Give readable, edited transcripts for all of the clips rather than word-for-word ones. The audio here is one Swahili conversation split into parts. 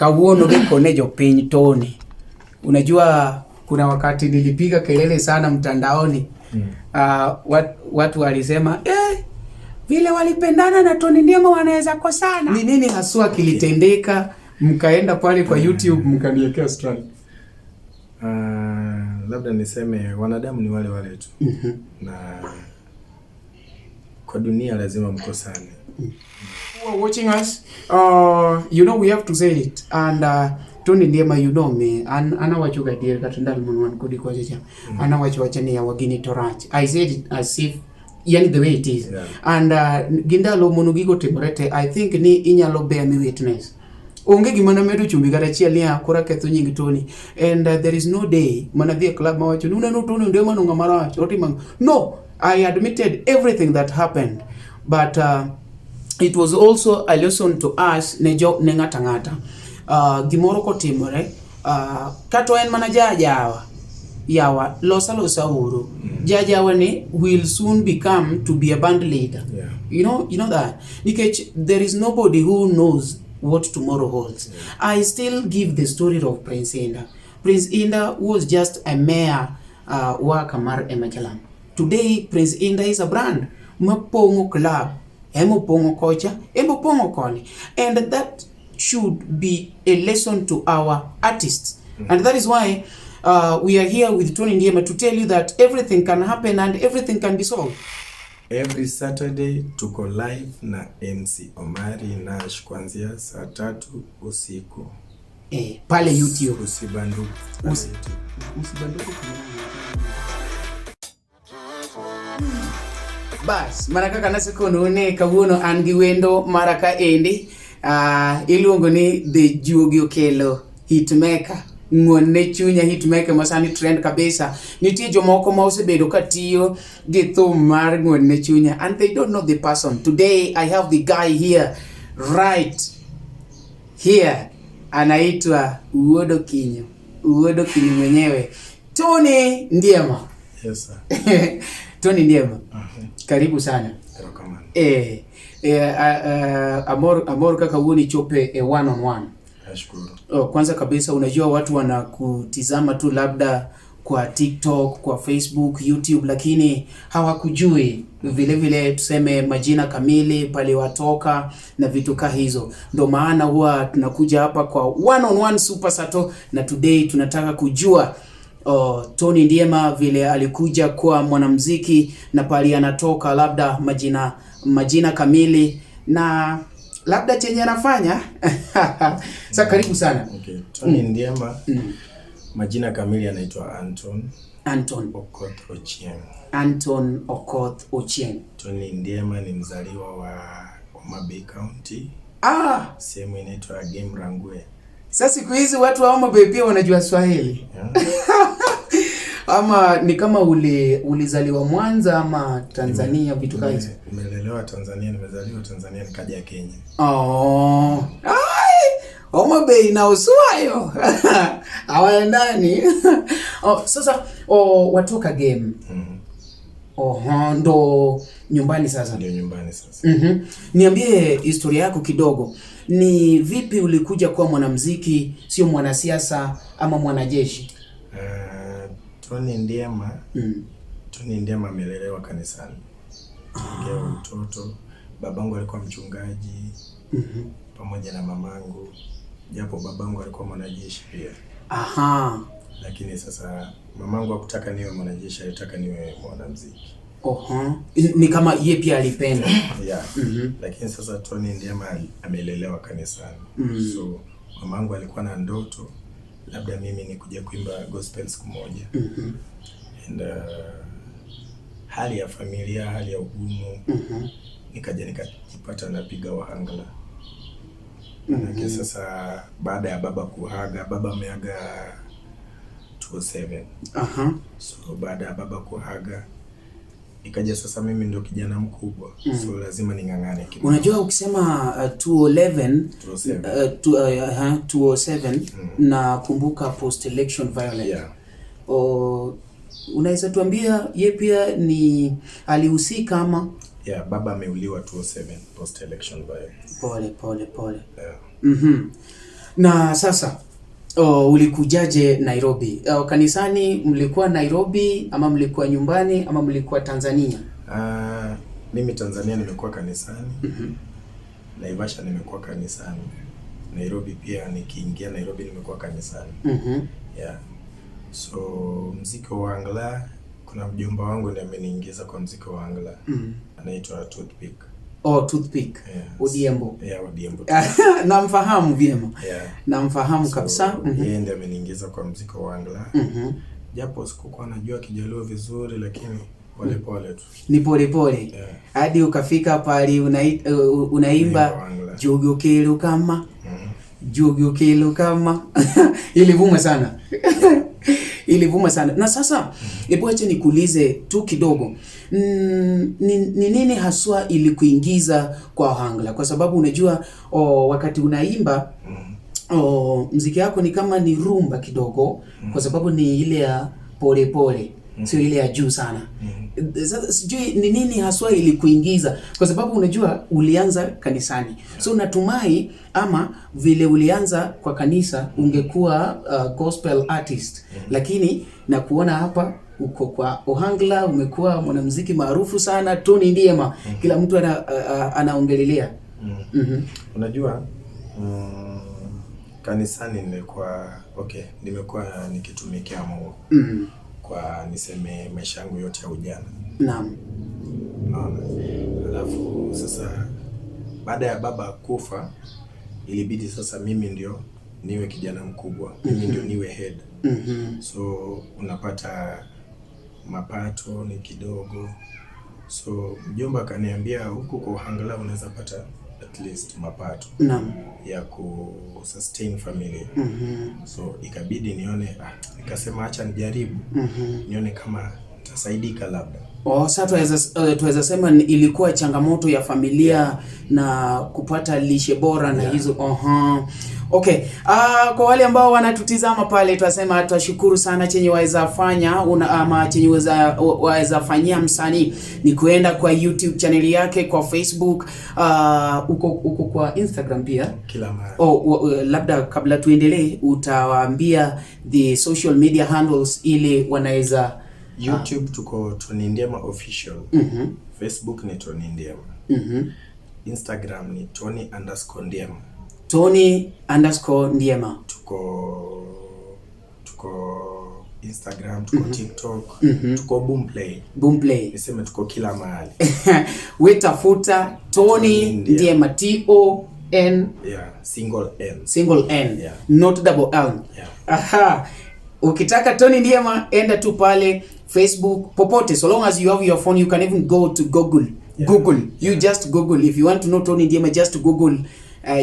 Kawuono gikone jopiny Tony. Unajua kuna wakati nilipiga kelele sana mtandaoni. Watu walisema vile walipendana na Tony Ndiema wanaweza kosana. Ni nini haswa kilitendeka mkaenda pale kwa YouTube mkaniwekea strike? Labda niseme wanadamu ni wale wale tu. Na kwa dunia lazima mkosane. Who are watching us, we have to say it. And Tony Ndiema, you know me, an anawacho gadier kata ndalo mon wan kodi kocha cha. Anawacho wacha ni yawa gini to rach. I said it as if, yani, the way it is. And gi ndalo mono gigo timore te, I think ni inyalo bear me witness. Onge gima namedo chumbi kata achiel niya koro aketho nying Tony. And there is no day mana dhi e club mawacho ni uneno Tony Ndiema no ng'ama rach. Otimo ang'o?" No, I admitted everything that happened. But it was also a lesson to us, ne jo ne ng'ata ng'ata. Gimoro kotimore, kata en mana jajawa yawa, losa losa uru. Jajawa ni will soon become to be a band leader. You know that nikech there is nobody who knows what tomorrow holds. I still give the story of Prince Indah. Prince Indah was just a mere worker mar Emajalam. Today Prince Indah is a brand mapong'o club, emopong'o kocha, emopong'o koni, and that should be a lesson to our artists. And that is why we are here with Tony Ndiema to tell you that everything can happen and everything can be solved. Every Saturday tuko live na MC Omari Nash kuanzia saa 3 usiku. Pale YouTube. Usibanduke. Pale YouTube. Usibanduke. Bas, mana kaka nasekonou ni kawuono an gi wendo mara ka endi, iluongo ni The Juogi Okelo Hitmaker. Ng'uon ne chunya hitmaker ma sani trend kabisa. Nitie jomoko ma osebedo ka tiyo gi thum mar Ng'uon ne chunya and they don't know the person. Today I have the guy here, right here, anaitwa Wuod Okinyo. Wuod Okinyo mwenyewe. Tony Ndiema. Yes, sir. Tony Ndiema. Karibu sana. Erokamano. Amor kaka wuoni chope e one on one. Nashukuru. Oh, kwanza kabisa unajua watu wanakutizama tu labda kwa TikTok, kwa Facebook, YouTube, lakini hawakujui vile vile, tuseme majina kamili, pale watoka na vitu ka hizo. Ndo maana huwa tunakuja hapa kwa one on one Super Sato, na today tunataka kujua, oh, Tony Ndiema vile alikuja kuwa mwanamuziki na pale anatoka, labda majina kamili na labda chenye anafanya. Sasa karibu sana. Okay. Tony Ndiema, majina kamili anaitwa Anton Anton Okoth Ochieng. Anton Okoth Ochieng. Tony Ndiema ni mzaliwa wa Homa Bay County, sehemu inaitwa Gem Rangwe. Sasa siku hizi watu wa Homa Bay pia wanajua Swahili. Yeah. Ama ni kama ulizaliwa Mwanza ama Tanzania, vitu kama hizo? Nimelelewa Tanzania, nimezaliwa Tanzania, nikaja Kenya. Oh. Ai! Homa Bay na Uswayo hawaendani. Oh, sasa, oh, watoka Game. Oho, ndo nyumbani sasa. Ndio nyumbani sasa. Niambie historia yako kidogo. Ni vipi ulikuja kuwa mwanamuziki, sio mwanasiasa ama mwanajeshi? Tony Ndiema, Tony Ndiema amelelewa kanisani. Tokea utoto, babangu alikuwa mchungaji pamoja na mamangu, japo babangu alikuwa mwanajeshi pia. Lakini sasa mamangu hakutaka niwe mwanajeshi, alitaka niwe mwanamuziki. Oho. Ni kama yeye pia alipenda. Yeah. Lakini sasa Tony Ndiema amelelewa kanisani. So mamangu alikuwa na ndoto labda mimi nikuja kuimba gospel siku moja. And hali ya familia, hali ya ugumu, nikaja nikajipata napiga wahangla. Manake sasa baada ya baba kuaga, baba ameaga 2007. So baada ya baba kuaga ikaja sasa mimi ndo kijana mkubwa. So lazima ning'ang'ane kidogo. Unajua ukisema 2011, 2007. 207, na kumbuka post election violence. O, unaweza tuambia ye pia ni alihusika ama? Yeah, baba ameuliwa 2007 post election violence. Pole pole pole. Yeah. Na sasa, oh, ulikujaje Nairobi? Oh, kanisani mlikuwa Nairobi ama mlikuwa nyumbani ama mlikuwa Tanzania? Mimi Tanzania nimekuwa kanisani. Naivasha nimekuwa kanisani. Nairobi pia, nikiingia Nairobi nimekuwa kanisani. Yeah. So mziki wa Ohangla, kuna mjomba wangu ndiye ameniingiza kwa mziki wa Ohangla. Anaitwa Toothpick. Oh, Toothpick. Yeah. Odiembo. Yeah, Odiembo. Namfahamu vyema. Yeah. Namfahamu So, kabisa. yeye ndiye ameniingiza kwa mziki wa Ohangla. Japo sikukuwa najua Kijaluo vizuri, lakini pole pole tu. Ni pole pole. Yeah. Hadi ukafika pale unaimba Naimba Ohangla. Jugu kilu kama Jugu kilu kama ilivuma sana. Ilivuma sana. Na sasa hebu acha nikuulize tu kidogo. Ni nini haswa ilikuingiza kwa Ohangla? Kwa sababu unajua, oh, wakati unaimba, oh, mziki yako ni kama ni rumba kidogo, kwa sababu ni ile ya pole pole, sio ile ya juu sana. Sasa sijui ni nini haswa ilikuingiza, kwa sababu unajua ulianza kanisani, so natumai ama vile ulianza kwa kanisa ungekuwa gospel artist, lakini na kuona hapa uko kwa Ohangla, umekuwa mwanamuziki maarufu sana, Tony Ndiema, kila mtu anaongelelea. Unajua, kanisani nimekuwa, okay, nimekuwa nikitumikia Mungu kwa, niseme, maisha yangu yote ya ujana. Unaona? Alafu sasa baada ya baba kufa ilibidi sasa mimi ndio niwe kijana mkubwa, mimi ndio niwe head. So unapata mapato ni kidogo, so mjomba akaniambia huku kwa Ohangla unaweza pata at least mapato ya ku sustain familia. So ikabidi nione, nikasema acha nijaribu nione kama nitasaidika labda. Oh, sasa tuweza sema ilikuwa changamoto ya familia na kupata lishe bora na hizo. Aha. Okay. Kwa wale ambao wanatutizama pale, tunasema twashukuru sana. Chenye waweza fanya ama chenye waweza fanyia msanii ni kuenda kwa YouTube channel yake, kwa Facebook, uko kwa Instagram pia. Kila mara. Oh, labda kabla tuendelee utawaambia the social media handles ili wanaweza. YouTube tuko Tony Ndiema Official. Facebook ni Tony Ndiema. Instagram ni Tony_Ndiema. Tony_Ndiema. Tuko Instagram, tuko TikTok, tuko Boomplay. Boomplay. Niseme tuko kila mahali. We tafuta Tony Tony Ndiema. Ndiema, T O N. Yeah, single N. Single N. Yeah. Not double N. Yeah. Aha. Ukitaka Tony Ndiema, enda tu pale Facebook, popote, so long as you have your phone, you can even go to Google. Google. You just Google. If you want to know Tony Ndiema, just Google.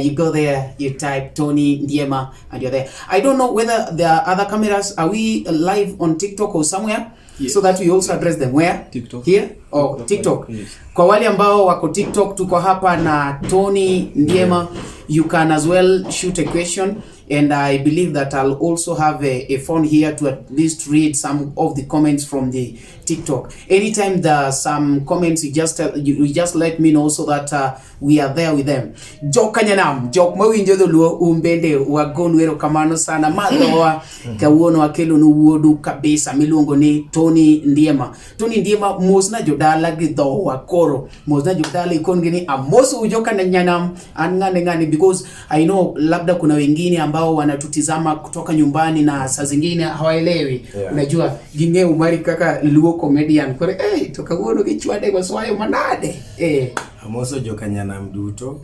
You go there, you type Tony Ndiema, and you're there. I don't know whether there are other cameras. Are we live on TikTok or somewhere? Yes. So that we also address them. Where? TikTok. Here? Oh, TikTok. TikTok. Yes. Kwa wale ambao wako TikTok, tuko hapa na Tony Ndiema. You can as well shoot a question, and I believe that I'll also have a phone here to at least read some of the comments from the TikTok. Anytime there are some comments, you just let me know so that we are there with them. Jok kanyanam, jok mawinjo dholuo umbende wagonu erokamano sana madhowa kawuono akelonu wuodu kabisa miluongo ni Tony Ndiema. Tony Ndiema, mosna jodala gi dhowa koro, mosna jodala ikon gi ni amoso ujoka na nyanam an ng'ane ng'ane, because I know labda kuna wengine ambao wanatutizama kutoka nyumbani na saa zingine hawaelewi. Unajua ging'eyo mari kaka Luo comedian koro hey, to kawuono gichwade go manade eh. Amoso jokanyanam duto.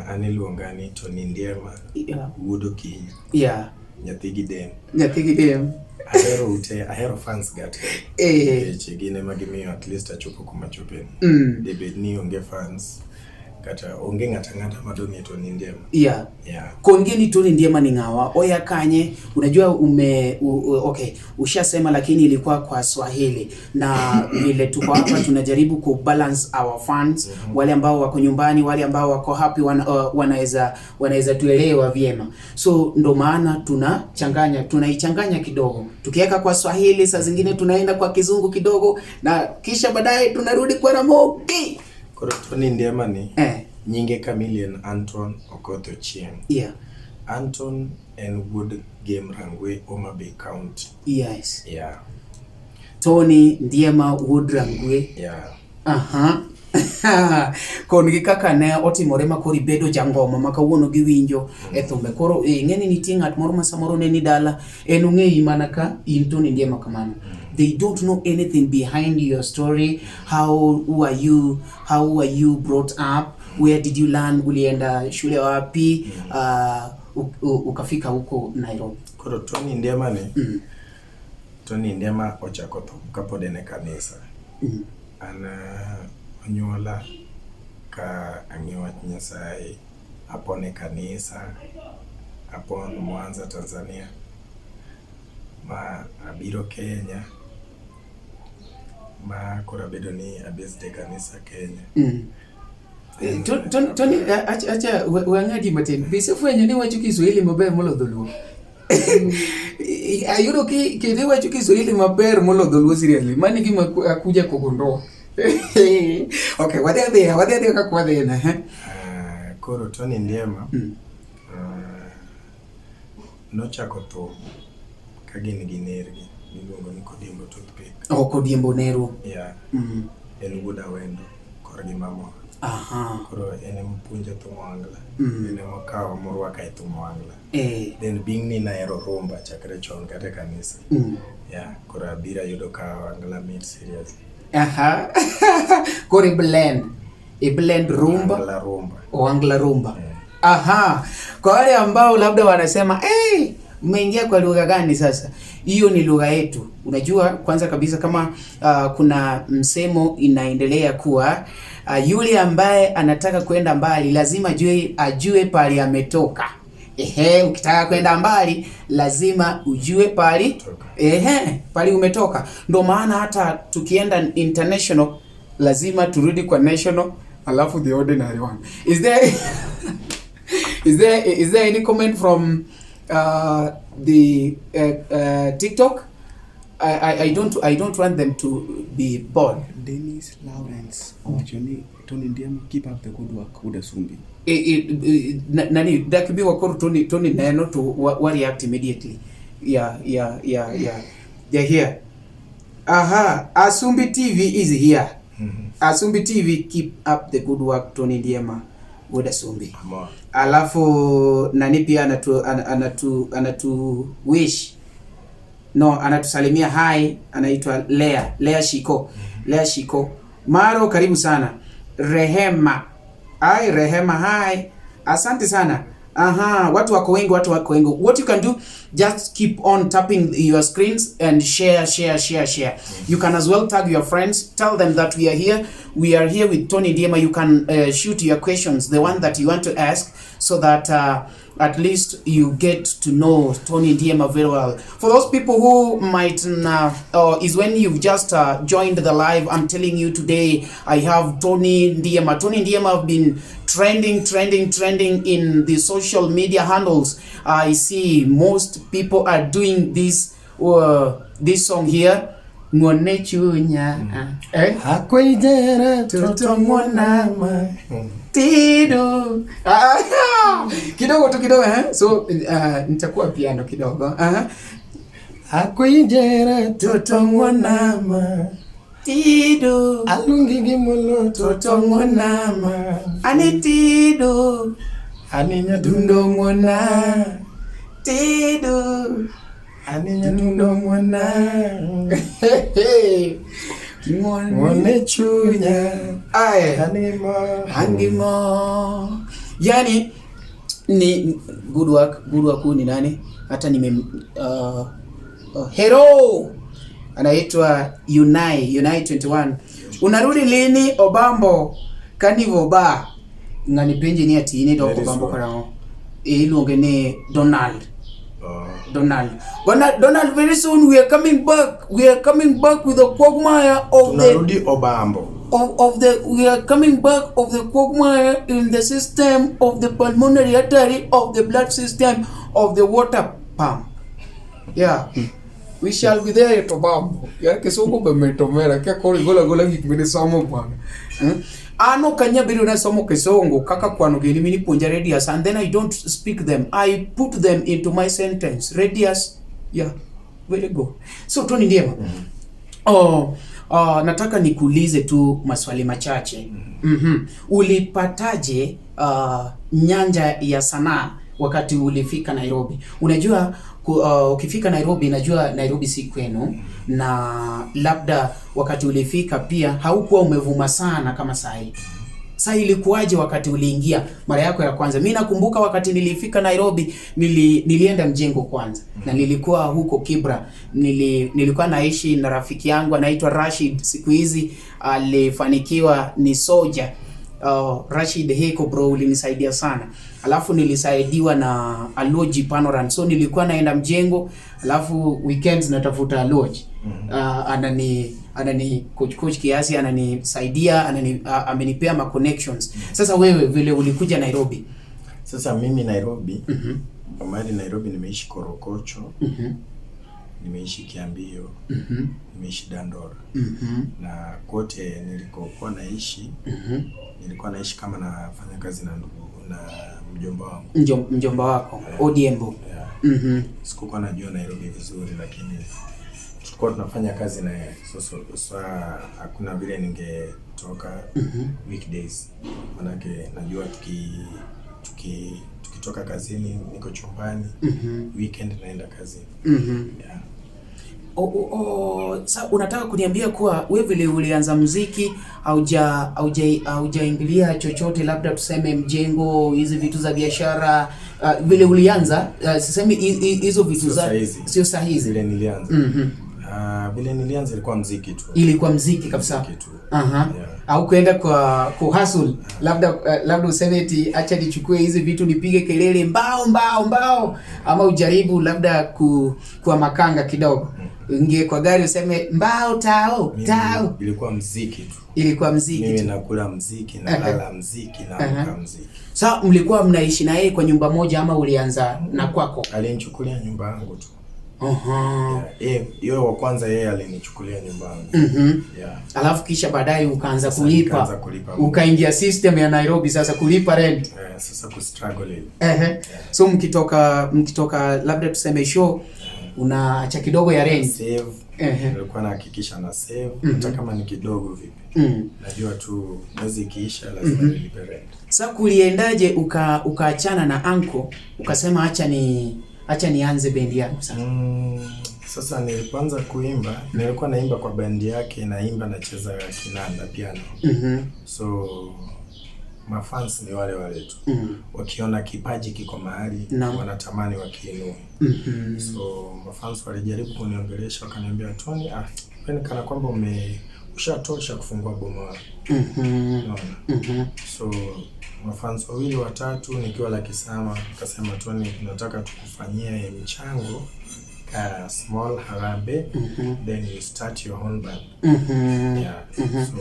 An iluonga ni Tony Ndiema wuod Okinyo. Nyathi gi dem. Nyathi gi dem. Ahero ute, ahero fans ga te. Nikech gin ema gimiyo at least achopo kuma achopeni. Debed ni onge fans kata onge ng'ata ng'ata madong'e Tony Ndiema. Yeah. Konge ni Tony Ndiema ni ng'awa oya kanye, unajua ume u, u, okay, ushasema lakini ilikuwa kwa Swahili, na vile tuko hapa tunajaribu ku balance our fans, wale ambao wako nyumbani, wale ambao wako happy wanaweza tuelewa vyema, so ndo maana tunaichanganya kidogo, tukiweka kwa Swahili saa zingine tunaenda kwa Kizungu kidogo, na kisha baadaye tunarudi kwa Ramogi. Koro Tony Ndiema ni nyinge Chameleon Anton Okoth Ochieng. Anton en wuod Gem Rangwe, Homa Bay County. Yes. Yeah. Tony Ndiema wuod Rangwe. Yeah. Aha. Kon gi kaka ne otimore ma koro ibedo jangoma ma kawuono giwinjo e thumbe. Koro ing'e ni nitie ng'at moro ma samoro ne ni dala, en ong'eyi mana ka in Tony Ndiema kamano. They don't know anything behind your story. How were you? How were you brought up? Where did you learn? Ulienda shule wapi? Ukafika huko Nairobi. Koro Tony Ndiema ni Tony Ndiema ochako thum kapod en e kanisa. An onyuola ka ang'eyo wach Nyasaye, apon e kanisa, apon Mwanza, Tanzania. Ma abiro Kenya, ma koro abedo ni abased e kanisa Kenya. Tony, acha wang'adi matin. Be isefwenyo ni wacho Kiswahili maber molo Dholuo? Ayudo ki kendo iwacho Kiswahili maber molo Dholuo, seriously. Mano e gima akuja kugundua. Okay, wadhi adhiya, wadhi adhiya kaka wadhi no, eh? Koro Tony Ndiema nochako thum ka gin gi nergi miluongo ni Kodiembo Toothpick. Oh, Kodiembo Neru. Yeah. En wuod Awendo korgi mamawa. Koro en ema opuonja thum ohangla. En ema okawa morwaka e thum ohangla. Then being ni nahero rumba chakre chon kata e kanisa. Yeah, koro abiro ayudo ka ohangla mit seriously. Aha. Koro i blend. I blend rumba. Ohangla rumba. Ohangla rumba. Yeah. Aha. Kwa wale ambao labda wanasema, "Hey, mmeingia kwa lugha gani sasa?" Hiyo ni lugha yetu. Unajua kwanza kabisa kama kuna msemo inaendelea kuwa yule ambaye anataka kwenda mbali lazima ajue pali ametoka. Ehe, ukitaka kwenda mbali lazima ujue pali Toka. Ehe, pali umetoka. Ndio maana hata tukienda international lazima turudi kwa national, alafu the ordinary one. Is there any comment from the TikTok? I don't want them to be bored. Dennis Lawrence owacho ni Tony Ndiema, keep up the good work, Uda Sumbi. Nani dak bi wakoro Tony neno to wa react immediately. Yeah. They're here. Aha, Asumbi TV is here. Asumbi TV, keep up the good work, Tony Ndiema, Uda Sumbi. Amor. Alafu nani pia anatu wish, no, anatusalimia hi, anaitwa Lea Shiko. Lea Shiko Maro, karibu sana. Rehema, ai Rehema, hi, asante sana. Aha, watu wako wengi, watu wako wengi. What you can do, just keep on tapping your screens and share, share, share, share. You can as well tag your friends, tell them that we are here. We are here with Tony Ndiema. You can shoot your questions, the one that you want to ask, so that at least you get to know Tony Ndiema very well. For those people who might, is when you've just joined the live, I'm telling you today, I have Tony Ndiema. Tony Ndiema have been trending, trending, trending in the social media handles. I see most people are doing this song here. Ngone chunya. Eh? Akwaijera Toto mwanama. Tido. Ah, kidogo tu kidogo eh? So nitakuwa piano kidogo. Akwaijera Toto mwanama. Tido. Alungi gimolo. Toto mwanama. Ani tido. Ani Dundo mwana. Tido. Ani Dundo mwana. Ngone. Ngone chunya. Aye. Animo. Hangimo. Yani ni good work, good work. Huyu ni nani? Hata nime hero anaitwa Unai 21. Unarudi lini Obambo Kanivo ba? Ngani penje ni ati ni dok Very Obambo soon. karang'o? Iluonge ni Donald. Oh. Donald. Donald, very soon we are coming back. We are coming back with the quagmire of the Tunarudi Obambo. Of the we are coming back of the quagmire in the system of the pulmonary artery of the blood system of the water pump. Yeah. We shall be there at Obambo. Yeah, kisungu be metomera kia koro igola gola gik mine somo bwana. An ok anyal bedo nasomo Kisungu kaka kwano gini minipuonja radius and then I don't speak them. I put them into my sentence. Radius, yeah, very good. So Tony Ndiema. Oh, nataka nikuulize tu maswali machache. Ulipataje nyanja ya sanaa wakati ulifika Nairobi? Unajua ukifika Nairobi, najua Nairobi si kwenu, na labda wakati ulifika pia haukuwa umevuma sana kama saa hii. Sasa ilikuwaje wakati uliingia mara yako ya kwanza? Mi nakumbuka wakati nilifika Nairobi nilienda mjengo kwanza na nilikuwa huko Kibra. Nilikuwa naishi na rafiki yangu anaitwa Rashid, siku hizi alifanikiwa ni soja. Rashid Heko bro, ulinisaidia sana. Alafu nilisaidiwa na Aloji Panoran. So nilikuwa naenda mjengo, alafu weekends natafuta Aloji. Anani coach coach kiasi, ananisaidia, amenipea ma connections. Sasa wewe vile ulikuja Nairobi? Sasa mimi Nairobi, mahali Nairobi nimeishi Korokocho, nimeishi Kiambio, nimeishi Dandora. Na kote nilikokuwa naishi, nilikuwa naishi kama nafanya kazi na ndugu na mjomba wangu. Mjomba wako Odiembo. Yeah. Sikukuwa najua Nairobi vizuri, lakini tulikuwa tunafanya kazi na yeye. So hakuna vile ningetoka weekdays. Manake najua tukitoka kazini niko chumbani, weekend naenda kazini. Yeah. Sa unataka kuniambia kuwa wewe vile ulianza muziki haujaingilia chochote, labda tuseme mjengo, hizi vitu za biashara, vile ulianza, sisemi hizo vitu Sio za sahizi. sio sahizi. Vile nilianza. Vile nilianza ilikuwa muziki tu. Ilikuwa muziki kabisa. Muziki tu. Yeah. Au kuenda kwa kuhustle, labda useme eti acha nichukue hizi vitu nipige kelele mbao mbao mbao, ama ujaribu labda kwa makanga kidogo. Ingie kwa gari useme mbao tao Mimi tao. ilikuwa muziki tu. Ilikuwa muziki Mimi tu. nakula muziki, nalala muziki, naamka muziki. Sasa mlikuwa mnaishi na yeye kwa nyumba moja ama ulianza na kwako? Alinichukulia nyumba yangu tu. Yeah, yeye wa kwanza yeye alinichukulia nyumba yangu. Yeah. Alafu kisha baadaye ukaanza Sasa kulipa. nikaanza kulipa. Ukaingia system ya Nairobi sasa kulipa rent. Sasa kustruggle ile. So mkitoka labda tuseme show unaacha kidogo ya rent. Save. Nilikuwa nahakikisha na save hata kama ni kidogo vipi. Najua tu mwezi ikiisha lazima nilipe rent. Sasa kuliendaje ukaachana na uncle ukasema acha nianze bendi yangu sasa? Sasa nilipoanza kuimba, nilikuwa naimba kwa bendi yake, naimba nacheza kinanda piano. So mafans ni wale wale tu. Wakiona kipaji kiko mahali wanatamani wakiinue. So mafans walijaribu kuniongelesha wakaniambia, Tony, wewe kana kwamba ushatosha kufungua boma. Unaona? So mafans wawili watatu nikiwa Lakisama nikasema, Tony, tunataka tukufanyie mchango small harambee, then you start your own band. Yeah. So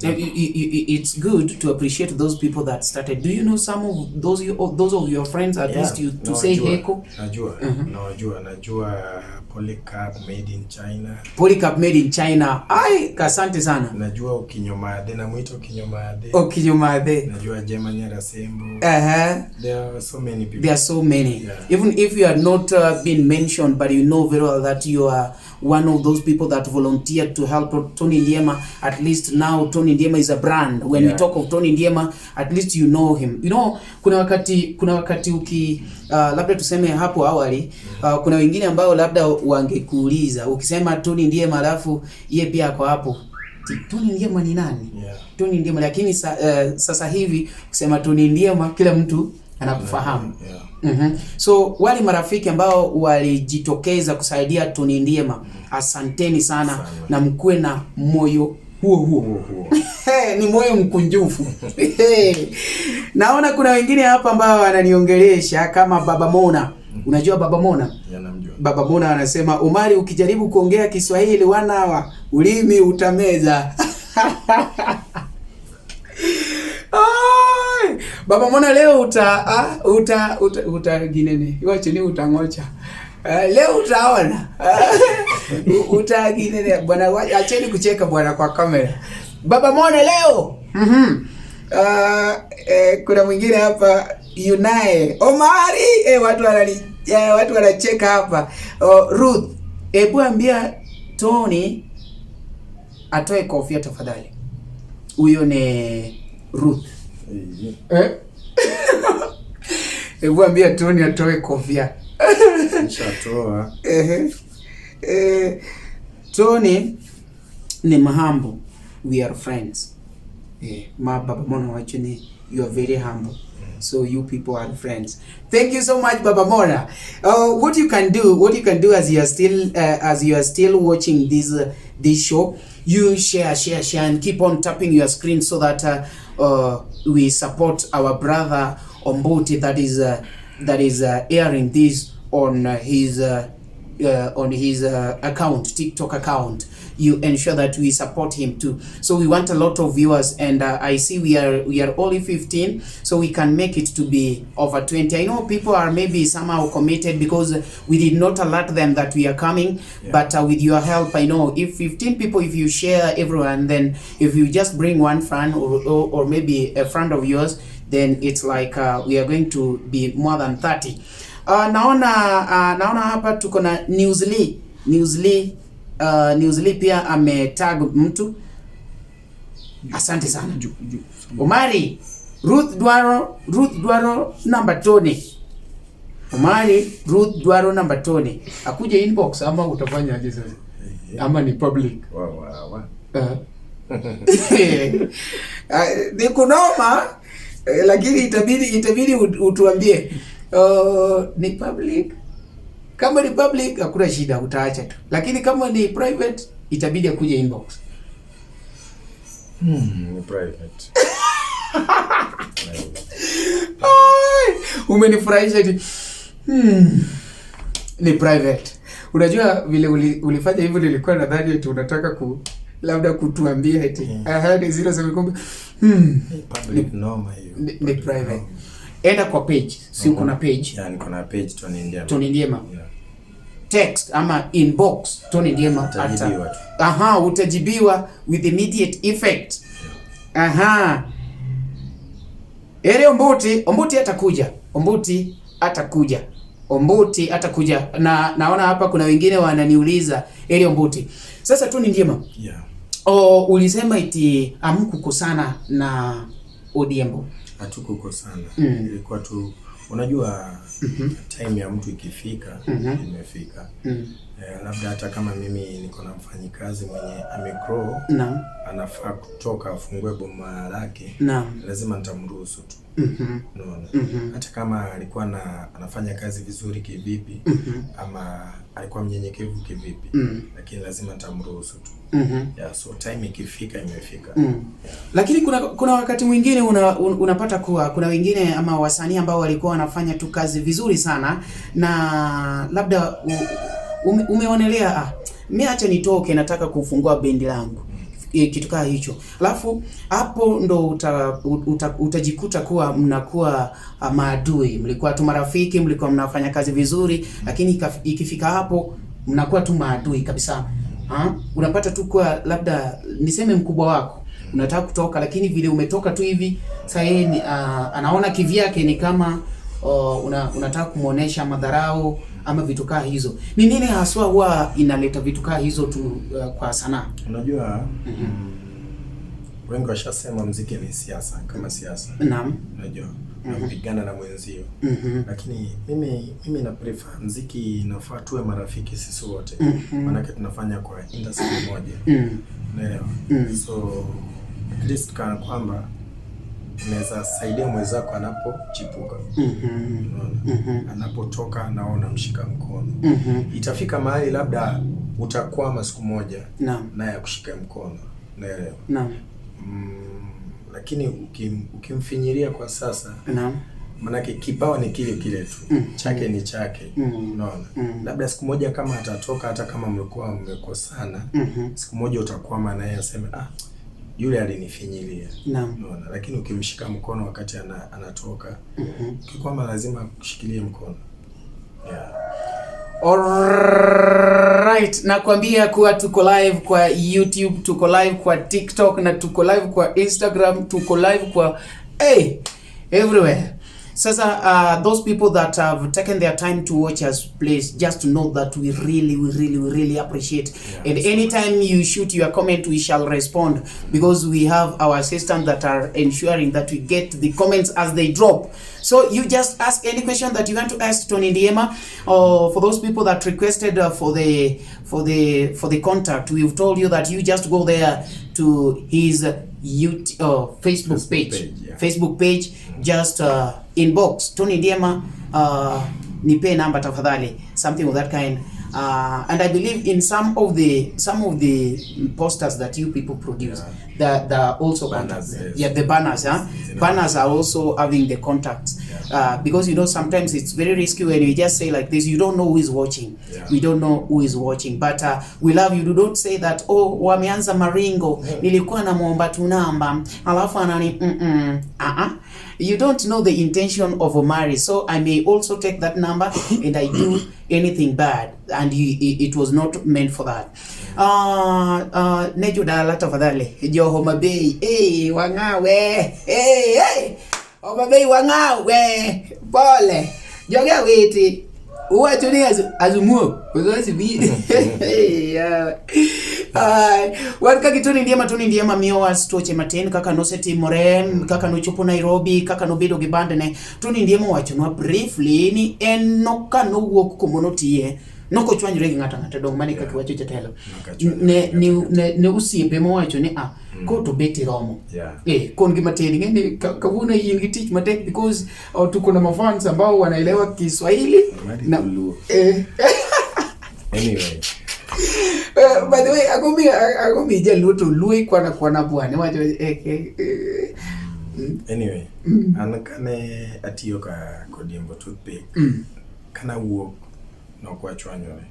It's good to appreciate those people that started. Do you know some of those of your friends at least you to say heko? Najua, najua Polycarp made in China. Polycarp made in China. Ai, asante sana. Najua Ukinyomade, namuita Ukinyomade. Ukinyomade. Najua Jema Nyarasembo. There are so many people. There are so many. Yeah. Even if you are not been mentioned, but you know very well that you are one of those people that volunteered to help Tony Ndiema. At least now Tony Ndiema is a brand. When we talk of Tony Ndiema, at least you know him. You know, kuna wakati uki labda tuseme hapo awali, kuna wengine ambao labda wangekuuliza ukisema Tony Ndiema alafu yeye pia ako hapo. Tony Ndiema ni nani? Tony Ndiema, lakini sasa hivi kusema Tony Ndiema kila mtu anakufahamu. So wale marafiki ambao walijitokeza kusaidia Tony Ndiema, asanteni sana, Sana. na mkuwe na moyo huo huo. Huo huo. Ni moyo mkunjufu. Naona kuna wengine hapa ambao wananiongelesha kama Baba Mona. Unajua Baba Mona? Yeah, namjua. Baba Mona anasema, Omari, ukijaribu kuongea Kiswahili wanawa ulimi utameza. Ai, Baba Mona leo uta ginene. Wacha ni utangocha. Leo utaona. Uta ginene bwana, acheni kucheka bwana kwa kamera. Baba Mona leo. Mhm. Kuna mwingine hapa Yunae Omari, watu wanacheka hapa. Oh, Ruth, hebu ambia Tony atoe kofia tafadhali. Huyo ni Ruth. Eh? Hebu ambia Tony atoe kofia. Nishatoa. Tony ni humble. We are friends. Ma Baba Mona wacho ni you are very humble. So you people are friends. Thank you so much, Baba Mona. What you can do as you are still watching this show, you share, share, share, and keep on tapping your screen so that we support our brother Ombuti that is airing this on his account, TikTok account. You ensure that we support him too. So we want a lot of viewers, and I see we are only 15, so we can make it to be over 20. I know people are maybe somehow committed because we did not alert them that we are coming, Yeah. But with your help, I know if 15 people, if you share everyone, then if you just bring one friend or maybe a friend of yours, then it's like we are going to be more than 30. Naona hapa tuko na Newsly. Newsly pia ametag mtu. Asante sana. Omari, Ruth Dwaro number Tony. Omari, Ruth Dwaro number Tony. Akuje inbox ama utafanya aje sasa? Ama ni public? Wa. Ni kunoma, lakini itabidi utuambie. Ni public. Kama ni public hakuna shida, utaacha tu. Lakini kama ni private itabidi akuje inbox. Ni private. Ay, umenifurahisha eti. Ni private. Unajua vile ulifanya hivyo nilikuwa nadhani eti unataka labda kutuambia eti. Aha, ni 07 kumbe. Public noma hiyo. Ni private. Enda kwa page. Si uko na page? Yeah, niko na page Tony Ndiema. Tony Ndiema. Yeah. Text ama inbox Tony Ndiema. Utajibiwa tu. Aha, utajibiwa with immediate effect. Aha. Ere Ombuti atakuja. Ombuti atakuja. Na naona hapa kuna wengine wananiuliza Ere Ombuti. Sasa Tony Ndiema. Yeah. Oh, ulisema eti hamkukosana na Odiembo. Hatukukosana. Ilikuwa tu unajua time ya mtu ikifika imefika. Labda hata kama mimi niko na mfanyikazi mwenye amegrow, anafaa kutoka afungue boma lake, lazima nitamruhusu tu. Unaona? Hata kama alikuwa anafanya kazi vizuri kivipi, ama alikuwa mnyenyekevu kivipi, lakini lazima nitamruhusu tu. Yeah, so time ikifika imefika. Yeah. Lakini kuna wakati mwingine unapata kuwa kuna wengine ama wasanii ambao walikuwa wanafanya tu kazi vizuri sana na labda umeonelea mimi acha nitoke, nataka kufungua bendi langu, kitu kama hicho. Alafu hapo ndo utajikuta kuwa mnakuwa maadui. Mlikuwa tu marafiki, mlikuwa mnafanya kazi vizuri, lakini ikifika hapo mnakuwa tu maadui kabisa. Unapata tu kuwa labda niseme mkubwa wako unataka kutoka, lakini vile umetoka tu hivi sasa yeye anaona kivyake ni kama unataka kumuonesha madharau ama vitu kaa hizo. Ni nini haswa huwa inaleta vitu kaa hizo tu kwa sanaa? Unajua wengi washasema muziki ni siasa, kama siasa. Naam. Unajua unapigana na mwenzio. Lakini mimi na prefer muziki inafaa tuwe marafiki sisi wote. Maana tunafanya kwa industry moja. Unaelewa? So at least kana kwamba unaweza saidia mwenzako anapochipuka. Unaona? Anapotoka na unamshika mkono. Itafika mahali labda utakwama siku moja. Naam. Naye akushika mkono. Unaelewa? Naam. Lakini ukimfinyiria kwa sasa, naam, manake kipawa ni kile kile tu. Chake ni chake. Unaona? Labda siku moja kama atatoka, hata kama mlikuwa mmekosana, siku moja utakwama naye aseme yule alinifinyilia. Naam. Unaona? Lakini ukimshika mkono wakati anatoka, ukikwama lazima akushikilie mkono. Yeah. Alright, nakwambia kuwa tuko live kwa YouTube, tuko live kwa TikTok na tuko live kwa Instagram, tuko live kwa hey, everywhere. Sasa those people that have taken their time to watch us, please just know that we really, we really, we really appreciate. And anytime you shoot your comment, we shall respond because we have our assistants that are ensuring that we get the comments as they drop. So you just ask any question that you want to ask Tony Ndiema, or for those people that requested for the contact, we've told you that you just go there to his YouTube, Facebook Facebook page, page, yeah. Facebook page, just inbox Tony Ndiema, nipe namba tafadhali, something of that kind. And I believe in some of the posters that you people produce, the also Banners, contacts. Yes. Yeah, the banners, huh? Zina- Banners are also having the contacts. Because sometimes it's very risky when you just say like this, you don't know who is watching. We don't know who is watching, but we love you. Do not say that, "Oh, wameanza maringo, nilikuwa namwomba tu namba alafu anani Uh-uh. You don't know the intention of Omari, so I may also take that number and I do anything bad, and it was not meant for that. Ne jodala tafadhali, jo Homa Bay, hey, wang'awe, hey, hey. Homa Bay wang'awe, pole joge awiti uwacho ni azumuo koso yeah. Ai, wan ka gi Tony Ndiema. Tony Ndiema miyowa stoche matin kaka nosetimore, kaka nochopo Nairobi, kaka nobedo gi bandne. Tony Ndiema owachonwa briefly ni en no ka nowuok kuma notiye nokochwanyore gi ng'ato ang'ata dong mane kaka iwacho jatelo. Nokochwanyore ne, gi ng'ato ne osiepe mowacho ni ah ko to bet iromo. Eh, kon gi matin ing'e ni kawuono in gi tich matek because tuko na mafans ambao wanaelewa Kiswahili Mari na Dholuo. Eh, Anyway, by the way, agomi jaluo to luo ikwana kwana bwana wacho eh. Anyway, an kane atiyo ka Kodiembo Toothpick, kanawuok nok wachwanyore.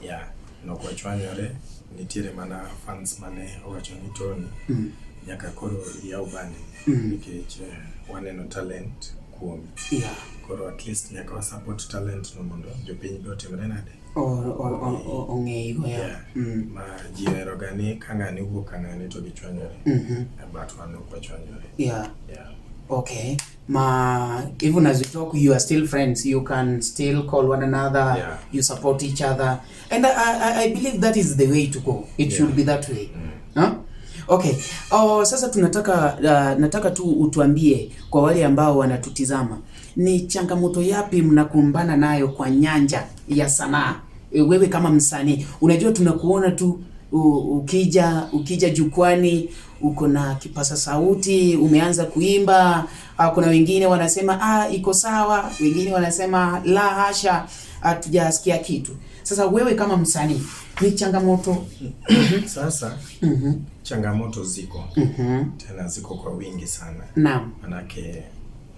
Yeah, nok wachwanyore, nitiere mana fans mane owacho ni Tony, nyaka koro iyaw bandi nikech waneno talent kuomi. Koro at least nyaka wa support talent no mondo jopiny be otimre nade? Ong'eyigo ya. Yeah. Ma ji ohero ga ni ka ng'ani owuok ka ng'ani to gichwanyore. But wan ok wachwanyore. Yeah. Okay. Ma even as we talk, you are still friends. You can still call one another. Yeah. You support each other, and I believe that is the way to go. It should be that way. Huh? Okay. Oh, sasa tunataka nataka tu utuambie kwa wale ambao wanatutizama ni changamoto yapi mnakumbana nayo kwa nyanja ya sanaa? E, wewe kama msanii unajua tunakuona tu ukija jukwani uko na kipasa sauti umeanza kuimba. Kuna wengine wanasema ah, iko sawa, wengine wanasema la hasha, hatujasikia kitu. Sasa wewe kama msanii ni changamoto Sasa changamoto ziko, tena ziko kwa wingi sana. Manake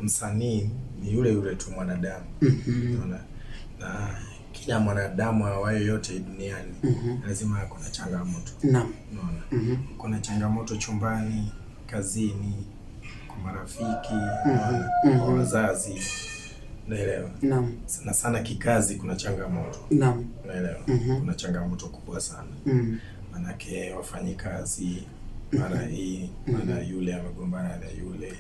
msanii ni yule yule tu mwanadamu. Unaona? Na kila mwanadamu awaye yote duniani lazima ako na changamoto. Unaona? Kuna changamoto chumbani, kazini, kwa marafiki, unaona? Kwa wazazi. Unaelewa? Naam. Sana sana kikazi kuna changamoto. Unaelewa? Kuna changamoto kubwa sana. Manake wafanyikazi mara hii, mara yule amegombana na yule,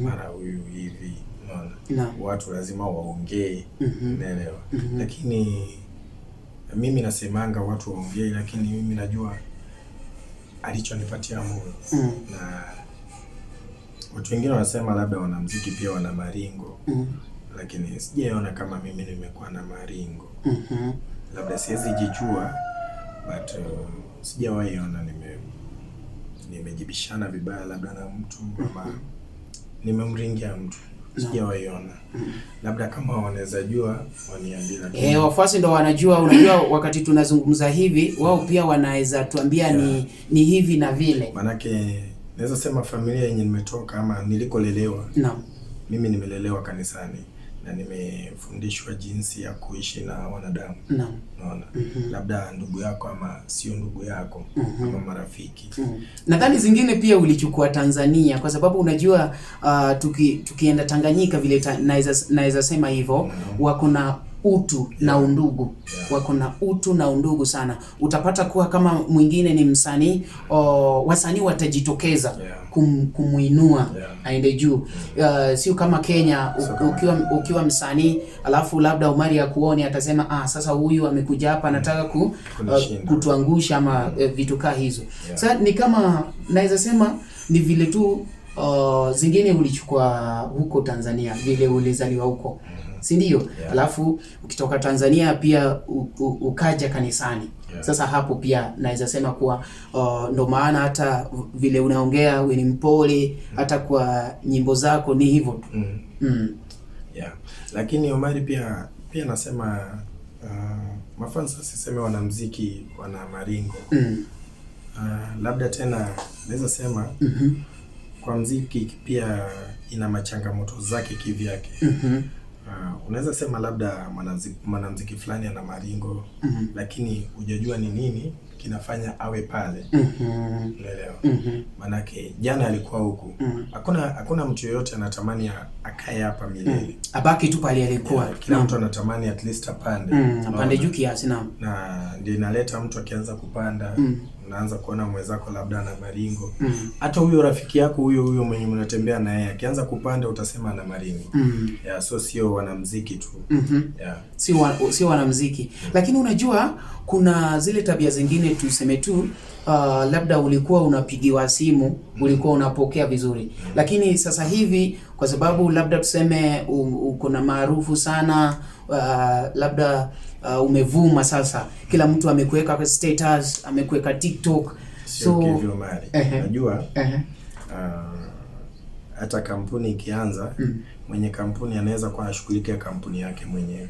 mara huyu hivi, unaona? Watu lazima waongee, unaelewa? Lakini mimi nasemanga watu waongee, lakini mimi najua alichonipatia Mungu. Na watu wengine wanasema labda wanamuziki pia wana maringo, lakini sijaona kama mimi nimekuwa na maringo. Labda siwezi jijua, but sijawahi ona nimejibishana vibaya labda na mtu ama nimemringia mtu. Sijawahi ona. Labda kama wanaweza jua waniambie, lakini Eh, wafuasi ndo wanajua. Unajua, wakati tunazungumza hivi, wao pia wanaweza tuambia ni hivi na vile. Manake naweza sema familia yenye nimetoka ama nilikolelewa, mimi nimelelewa kanisani na nimefundishwa jinsi ya kuishi na wanadamu. Unaona? Labda ndugu yako ama sio ndugu yako ama marafiki. Nadhani zingine pia ulichukua Tanzania kwa sababu unajua tukienda Tanganyika vile naweza sema hivyo wako na utu na undugu. Wako na utu na undugu sana. Utapata kuwa kama mwingine ni msanii, wasanii watajitokeza kumuinua aende juu. Sio kama Kenya, ukiwa msanii alafu labda Omari akuone atasema sasa huyu amekuja hapa anataka kutuangusha ama vitu kaa hizo. Sasa ni kama naweza sema ni vile tu zingine ulichukua huko Tanzania, vile ulizaliwa huko, si ndio? Alafu ukitoka Tanzania pia ukaja kanisani. Sasa hapo pia naweza sema kuwa ndo maana hata vile unaongea wewe ni mpole, hata kwa nyimbo zako ni hivyo tu. Yeah. Lakini Omari pia nasema mafansa siseme wanamuziki wana maringo. Labda tena naweza sema kwa muziki pia ina machangamoto zake kivyake. Unaweza sema labda mwanamuziki fulani ana maringo, lakini hujajua ni nini kinafanya awe pale. Unaelewa? Manake jana alikuwa huku. Hakuna mtu yeyote anatamani akae hapa milele. Abaki tu pale alikuwa. Kila mtu anatamani at least apande. Apande juu kiasi, naam. Na ndio inaleta mtu akianza kupanda, unaanza kuona mwenzako labda ana maringo. Hata huyo rafiki yako huyo mwenye mnatembea na yeye akianza kupanda utasema ana maringo. Yeah, so sio wanamuziki tu. Yeah. Sio wanamuziki. Lakini unajua kuna zile tabia zingine tuseme tu labda ulikuwa unapigiwa simu, ulikuwa unapokea vizuri. Lakini sasa hivi kwa sababu labda tuseme uko na maarufu sana, labda umevuma sasa, kila mtu amekuweka status, amekuweka TikTok. Sio kivyo Mari. Unajua hata kampuni ikianza, mwenye kampuni anaweza kuwa anashughulikia kampuni yake mwenyewe.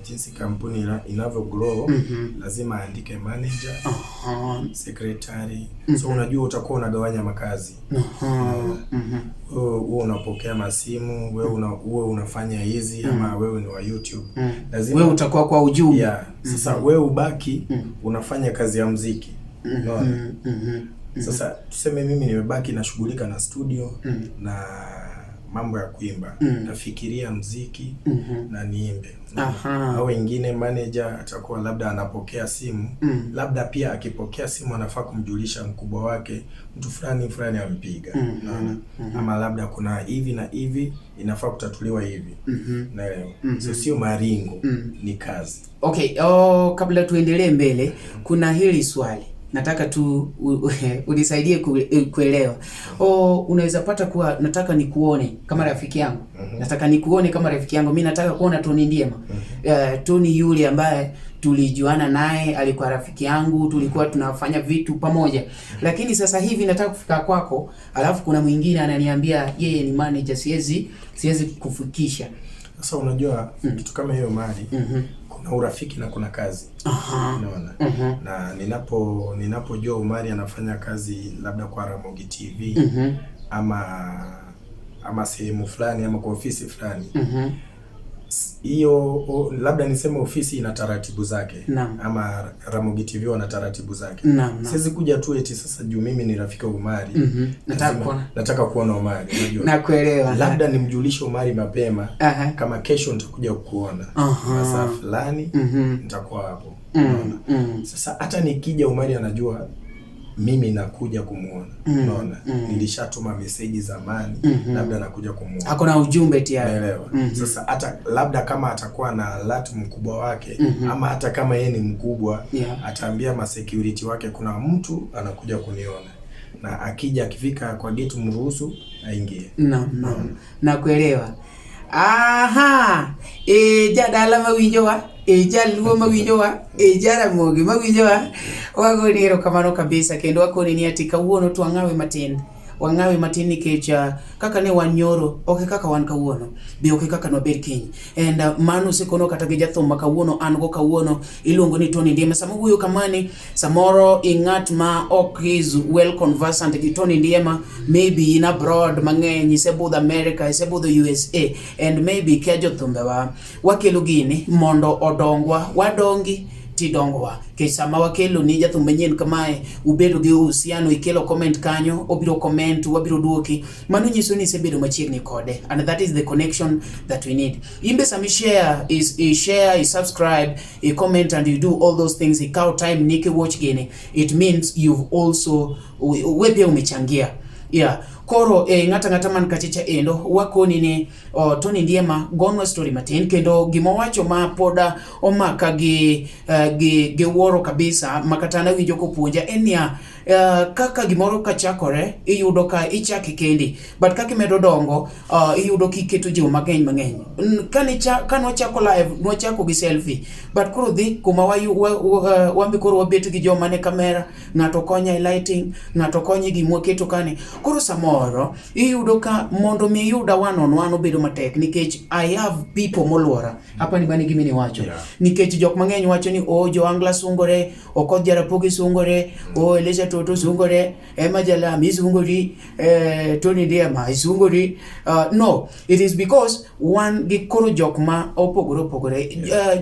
Jinsi kampuni inavyo grow, lazima aandike manager, secretary. So unajua utakuwa unagawanya makazi. Wewe unapokea masimu, wewe unafanya hizi, ama wewe ni wa YouTube. Lazima wewe utakuwa kwa ujumbe. Yeah. Sasa wewe ubaki unafanya kazi ya muziki. Unaona? Sasa tuseme mimi nimebaki nashughulika na studio na mambo ya kuimba. Nafikiria muziki na niimbe. Au wengine manager atakuwa labda anapokea simu, labda pia akipokea simu anafaa kumjulisha mkubwa wake, mtu fulani fulani ampiga. Unaona? Ama labda kuna hivi na hivi inafaa kutatuliwa hivi. Naelewa. So sio maringo, ni kazi. Okay, kabla tuendelee mbele, kuna hili swali nataka tu unisaidie kuelewa. Unaweza pata kuwa nataka nikuone kama rafiki yangu. Nataka nikuone kama rafiki yangu. Mimi nataka kuona Tony Ndiema. Tony yule ambaye tulijuana naye, alikuwa rafiki yangu, tulikuwa tunafanya vitu pamoja. Lakini sasa hivi nataka kufika kwako, alafu kuna mwingine ananiambia yeye ni manager, siwezi kufikisha. Sasa unajua kitu kama hiyo Mari, kuna urafiki na kuna kazi. Unaona? Na ninapojua Omari anafanya kazi labda kwa Ramogi TV ama sehemu fulani ama kwa ofisi fulani. Hiyo labda niseme ofisi ina taratibu zake. Ama Ramogi TV wana taratibu zake. Siwezi kuja tu eti sasa juu mimi ni rafiki wa Omari. Nataka kuona Omari, unajua. Nakuelewa. Labda nimjulishe Omari mapema. Kama kesho nitakuja kukuona. Masaa fulani nitakuwa hapo. Sasa hata nikija Omari anajua mimi nakuja kumuona. Unaona? Nilishatuma message zamani, labda nakuja kumuona. Hakuna ujumbe tayari. Naelewa. Sasa hata labda kama atakuwa na alert mkubwa wake, ama hata kama yeye ni mkubwa, ataambia ma security wake kuna mtu anakuja kuniona. Na akija akifika kwa gate mruhusu aingie. Naam. Nakuelewa. Aha. Jadala mawinjowa, jaluo mawinjowa, jaramogi mawinjowa. Wagoni erokamano kabisa kendo wakoni ni ati kawuono to wang'awe matin. Wang'awe matin nikech kaka ne wan nyoro, ok kaka wan kawuono, be ok kaka nwabed kiny. And mano osekono kata gi jathum ma kawuono an go kawuono iluongo ni Tony Ndiema. Sama wuoyo kamani, samoro i ng'at ma ok is well conversant gi Tony Ndiema, maybe in abroad mang'eny, isebudho America, isebudho USA, and maybe kia jothumbewa wakelo gini mondo odongwa, wadongi Tidongowa nikech sama wakelo ni jathum manyien kamae, ubedo gi uhusiano, ikelo comment kanyo, obiro comment, wabiro duoki. Mano nyiso ni isebedo machiegni kode, and that is the connection that we need. Imbe sama share is i share, i subscribe, i comment and you do all those things, ikaw time niki watch gini, it means you've also, we pia umechangia. Yeah. Koro ng'ata ng'ata man kachicha endo wakoni ni, oh, Tony Ndiema gonwa story matin kendo gimowacho ma poda omaka gi wuoro kabisa makata nawinjo kopuonja en niya, kaka gimoro kachakore iyudo ka ichake kendi, but kaka imedo dongo, iyudo kiketo ji mang'eny mang'eny. Kane wachako live, nwachako gi selfie, but koro dhi kuma wambe koro wabet gi joma ne kamera, ng'ato konya e lighting, ng'ato konye gimwaketo kani. Koro samoro iyudo ka mondo mi iyuda one on one obedo matek nikech I have people moluora. Hapa ni mani gima niwacho. Nikech jok mang'eny wacho ni, oh, jo Angla sungore, Okoth Jarapogi sungore, oh, Elisha Toto sungore, Emma Jalami sungori, Tony Ndiema sungori. No, it is because wan gi koro jok ma opogore opogore.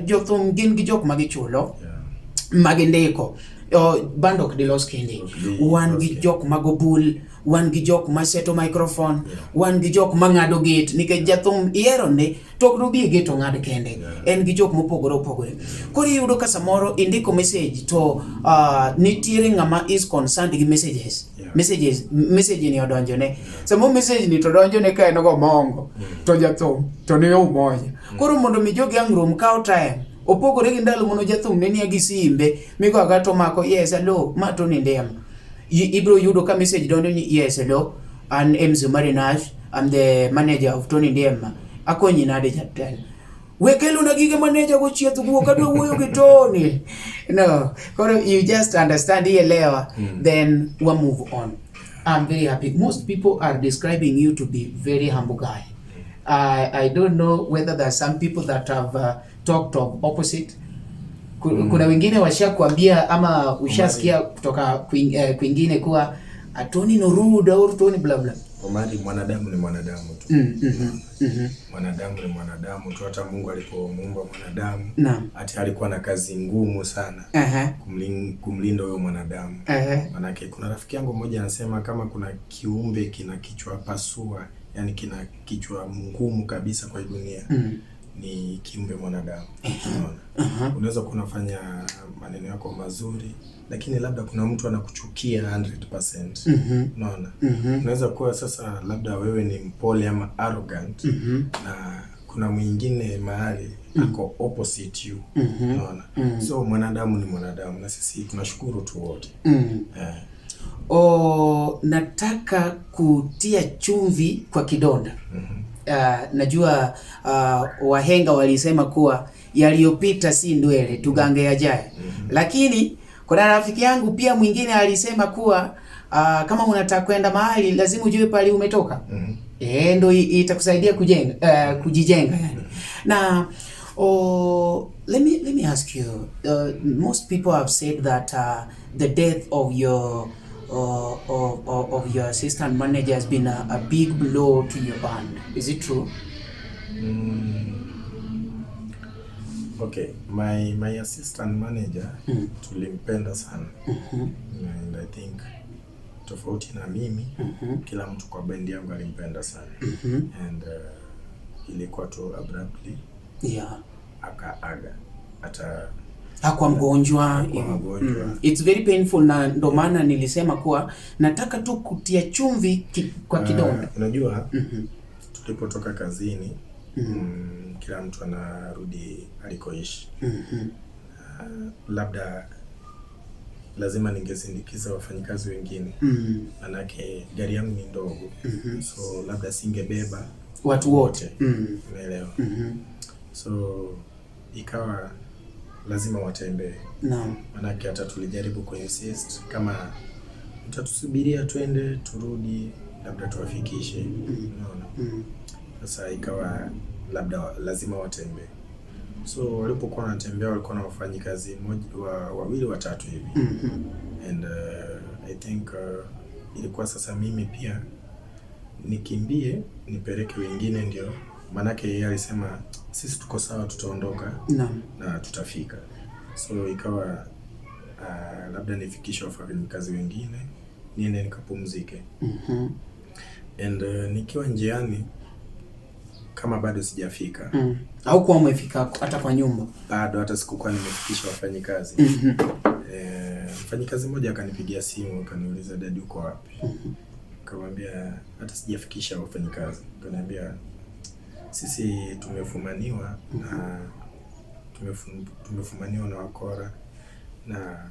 Jothum gin gi jok ma gichulo ma gindiko. Band ok dilos kendi. Ok di Wan los gi kendi. jok mago bul, wan gi jok ma seto microphone, wan gi jok ma ng'ado gate nikech jathum ihero ndi to ok dobi e gate ong'ad kende. En gi jok mopogore opogore. Koro iyudo ka samoro indiko message to nitiere ng'ama is concerned gi messages. Messages, message ni odonjone. Samoro message ni to donjone ka en go mongo to jathum to ni Umoja. Koro mondo mi jogi ang' rom kawo time. Opogore gi ndalo mano jathum ne nie gi simbe migo aga to mako, "Yes, hello, ma Tony Ndiema." Ibiro yudo ka message donjo ni, "Yes, hello, an MC Marinash, I'm the manager of Tony Ndiema. Akonyi nade, jatelo?" "We kelona gige manager go chieth guok, adwa wuoyo gi Tony." No, koro you just understand, ielewa, then we move on. I'm very happy. Most people are describing you to be very humble guy. I don't know whether there are some people that have talked of opposite. Kuna wengine washakuambia ama ushasikia kutoka kwingine kuwa, "Ah, Tony no rude or Tony bla bla"? Omari, mwanadamu ni mwanadamu tu. Mwanadamu ni mwanadamu tu. Hata Mungu alipomuumba mwanadamu, hata alikuwa na kazi ngumu sana kumlinda huyo mwanadamu. Manake kuna rafiki yangu mmoja anasema kama kuna kiumbe kina kichwa pasua, yani kina kichwa ngumu kabisa kwa hii dunia, ni kiumbe mwanadamu. Unaona? Unaweza kuwa unafanya maneno yako mazuri, lakini labda kuna mtu anakuchukia 100%. Unaona? Unaweza kuwa sasa labda wewe ni mpole ama arrogant, na kuna mwingine mahali ako opposite you. Unaona? So mwanadamu ni mwanadamu na sisi tunashukuru tu wote. O, nataka kutia chumvi kwa kidonda. Najua wahenga walisema kuwa yaliyopita si ndwele, tugange yajayo. Lakini kuna rafiki yangu pia mwingine alisema kuwa kama unataka kwenda mahali lazima ujue pale umetoka. Ndo itakusaidia kujenga, kujijenga yani. Na oh, let me ask you, most people have said that the death of your of your assistant manager has been a big blow to your band. Is it true? Okay, my assistant manager tulimpenda sana. And I think tofauti na mimi, kila mtu kwa bendi yangu alimpenda sana. And ilikuwa tu abruptly akaaga. Hata Hakuwa mgonjwa. Hakuwa mgonjwa. It's very painful na ndo maana nilisema kuwa nataka tu kutia chumvi kwa kidonda. Unajua, tulipotoka kazini, kila mtu anarudi alikoishi. Labda lazima ningesindikiza wafanyikazi wengine, manake gari yangu ni ndogo, so labda singebeba Watu wote. Umeelewa? So ikawa lazima watembee, manake hata tulijaribu kuinsist kama mtatusubiria twende turudi, labda tuwafikishe, unaona? Sasa ikawa labda lazima watembee. So walipokuwa wanatembea walikuwa na wafanyikazi wawili watatu hivi, and I think ilikuwa sasa mimi pia nikimbie nipeleke wengine, ndio maanake yeye alisema sisi tuko sawa, tutaondoka na tutafika. So ikawa labda nifikishe wafanyikazi wengine niende nikapumzike. And nikiwa njiani kama bado sijafika. Haukuwa umefika hata kwa nyumba? Bado hata sikukuwa nimefikisha wafanyikazi. Mfanyikazi mmoja akanipigia simu akaniuliza, "Daddy uko wapi?" Nikamwambia hata sijafikisha wafanyikazi. Akaniambia sisi tumefumaniwa na tumefumaniwa na wakora na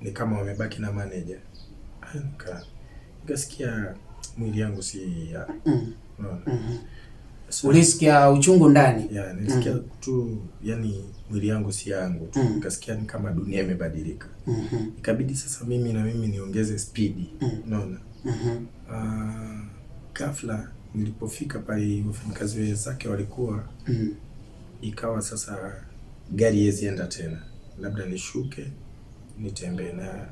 ni kama wamebaki na manager. Nikasikia mwili yangu si ya unaona. So, Ulisikia uchungu ndani? Yeah, nilisikia tu yani mwili yangu si yangu tu. Nikasikia ni kama dunia imebadilika. Ikabidi sasa mimi na mimi niongeze spidi. Unaona? Ghafla nilipofika pale wafanyikazi wenzake walikuwa, ikawa sasa gari haiwezi enda tena, labda nishuke nitembee, na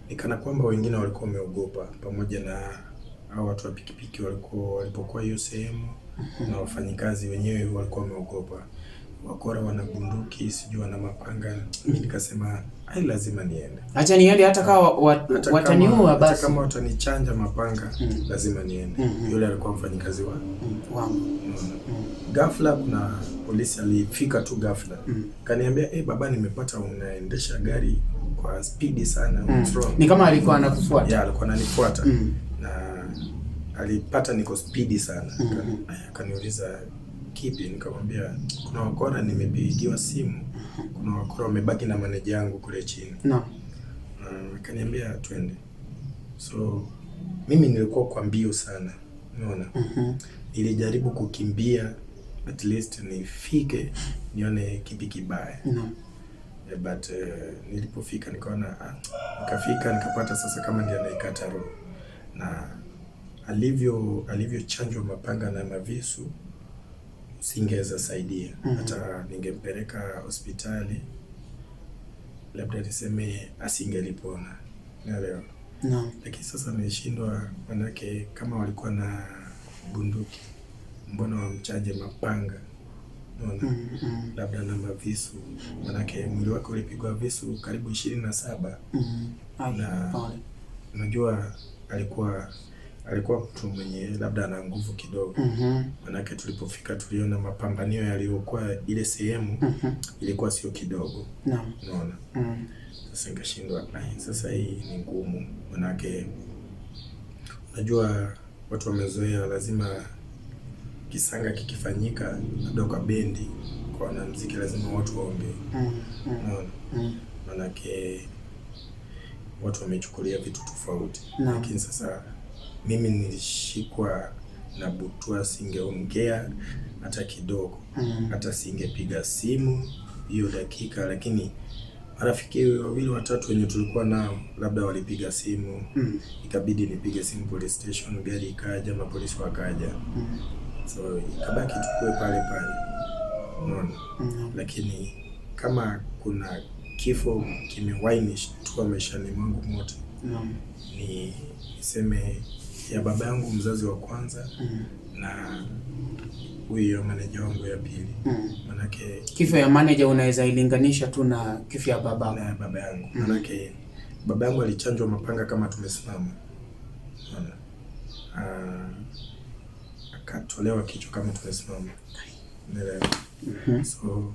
nikana kwamba wengine walikuwa wameogopa, pamoja na hao watu wa pikipiki walikuwa walipokuwa hiyo sehemu, na wafanyikazi wenyewe walikuwa wameogopa, wakora wana bunduki, sijui wana mapanga. Mimi nikasema ai, lazima niende, Acha niende hata kama wataniua hata basi. kama watanichanja mapanga, lazima niende. Yule alikuwa mfanyikazi wa Wangu. Ghafla kuna polisi alifika tu ghafla, kaniambia, "Eh, baba, nimepata unaendesha gari kwa spidi sana, what's wrong?" Ni kama alikuwa anakufuata. Yeah, alikuwa ananifuata na alipata niko spidi sana. Akaniuliza kipi, nikamwambia kuna wakora, nimepigiwa simu, kuna wakora wamebaki na maneja yangu kule chini. No. Akaniambia twende. So mimi nilikuwa kwa mbio sana, unaona. Nilijaribu kukimbia at least nifike nione kipi kibaya. No. But nilipofika nikaona, nikafika nikapata sasa kama ndiye anaikata roho, na alivyochanjwa mapanga na mavisu singeweza saidia. Hata ningempeleka hospitali labda niseme asingelipona, unaelewa? No. Lakini sasa nilishindwa, manake kama walikuwa na bunduki mbona wamchanje mapanga, unaona? Labda na mavisu, manake mwili wake ulipigwa visu karibu 27. Ai, pole. Unajua alikuwa mtu mwenye labda ana nguvu kidogo, manake tulipofika tuliona mapambanio yaliyokuwa ile sehemu, ilikuwa sio kidogo, unaona. Sasa nikashindwa, ai, sasa hii ni ngumu, manake unajua watu wamezoea, lazima kisanga kikifanyika labda kwa bendi, kwa wanamuziki lazima watu waongee, unaona, manake watu wamechukulia vitu tofauti. Lakini sasa mimi nilishikwa na butwa, singeongea hata kidogo, hata singepiga simu hiyo dakika, lakini marafiki wawili watatu wenye tulikuwa nao labda walipiga simu, ikabidi nipige simu police station, gari ikaja, mapolisi wakaja, so ikabaki tukue pale pale, unaona. Lakini kama kuna kifo kimewahi nishtua maishani mwangu mote, ni niseme ya baba yangu mzazi wa kwanza na huyu ya maneja wangu ya pili, manake Kifo ya manager unaweza ilinganisha tu na kifo ya baba. Na ya baba yangu, manake baba yangu alichanjwa mapanga kama tumesimama, unaona, akatolewa kichwa kama tumesimama, unaelewa? So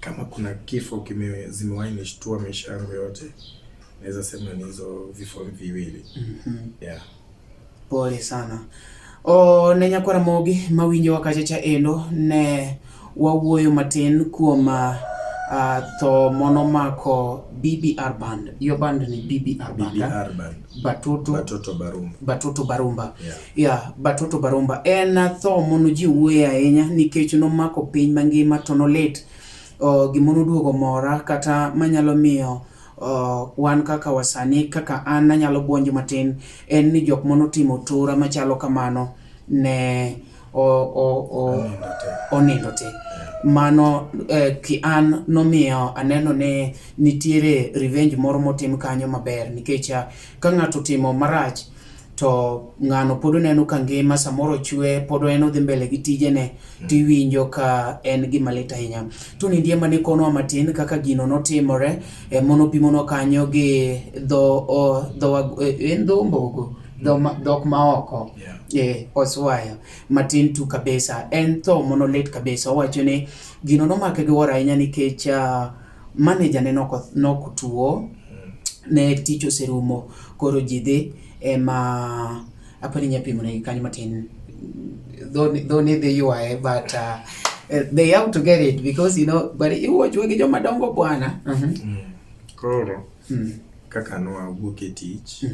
kama kuna kifo zimewahi nishtua maisha yangu yote, naweza sema ni hizo vifo viwili. Yeah. Pole sana. O ne nyakwar Ramogi mawinjo kachacha endo ne wawuoyo matin kuom tho monomako BBR band. Iyo band ni BBR band. BBR band. Batoto Batoto Barumba. Batoto Barumba. Yeah. Yeah, Batoto Barumba. En tho mono ji wuoye ahinya nikech nomako piny mangima to nolit. Gimono duogo mora kata manyalo miyo wan kaka wasanii, kaka an anyalo buonjo matin en ni jok manotimo tura machalo kamano ne Onindo te. Onindo te. Mano ki an nomiyo aneno ni nitiere revenge moro motim kanyo maber nikech ka ng'ato otimo marach To ng'ano pod oneno ka ngima samoro chwe, pod en odhi mbele gi tijene, tiwinjo ka en gima lit ahinya. Tony Ndiema ne konwa matin kaka gino notimore, monopimonwa kanyo gi dho en dho Ombogo, dhok ma oko. Oswayo matin tu kabisa. En tho monolit kabisa. Owacho ni gino nomake gi wuoro ahinya nikech manager ne nok tuo, ne tich oserumo, koro ji dhi ema apani nya pimo negi kanyo matin. Dho ni dhi ywaye, but they have to get it because you know, but iwuochwa gi joma dongo bwana. Koro kaka nwawuok e tich,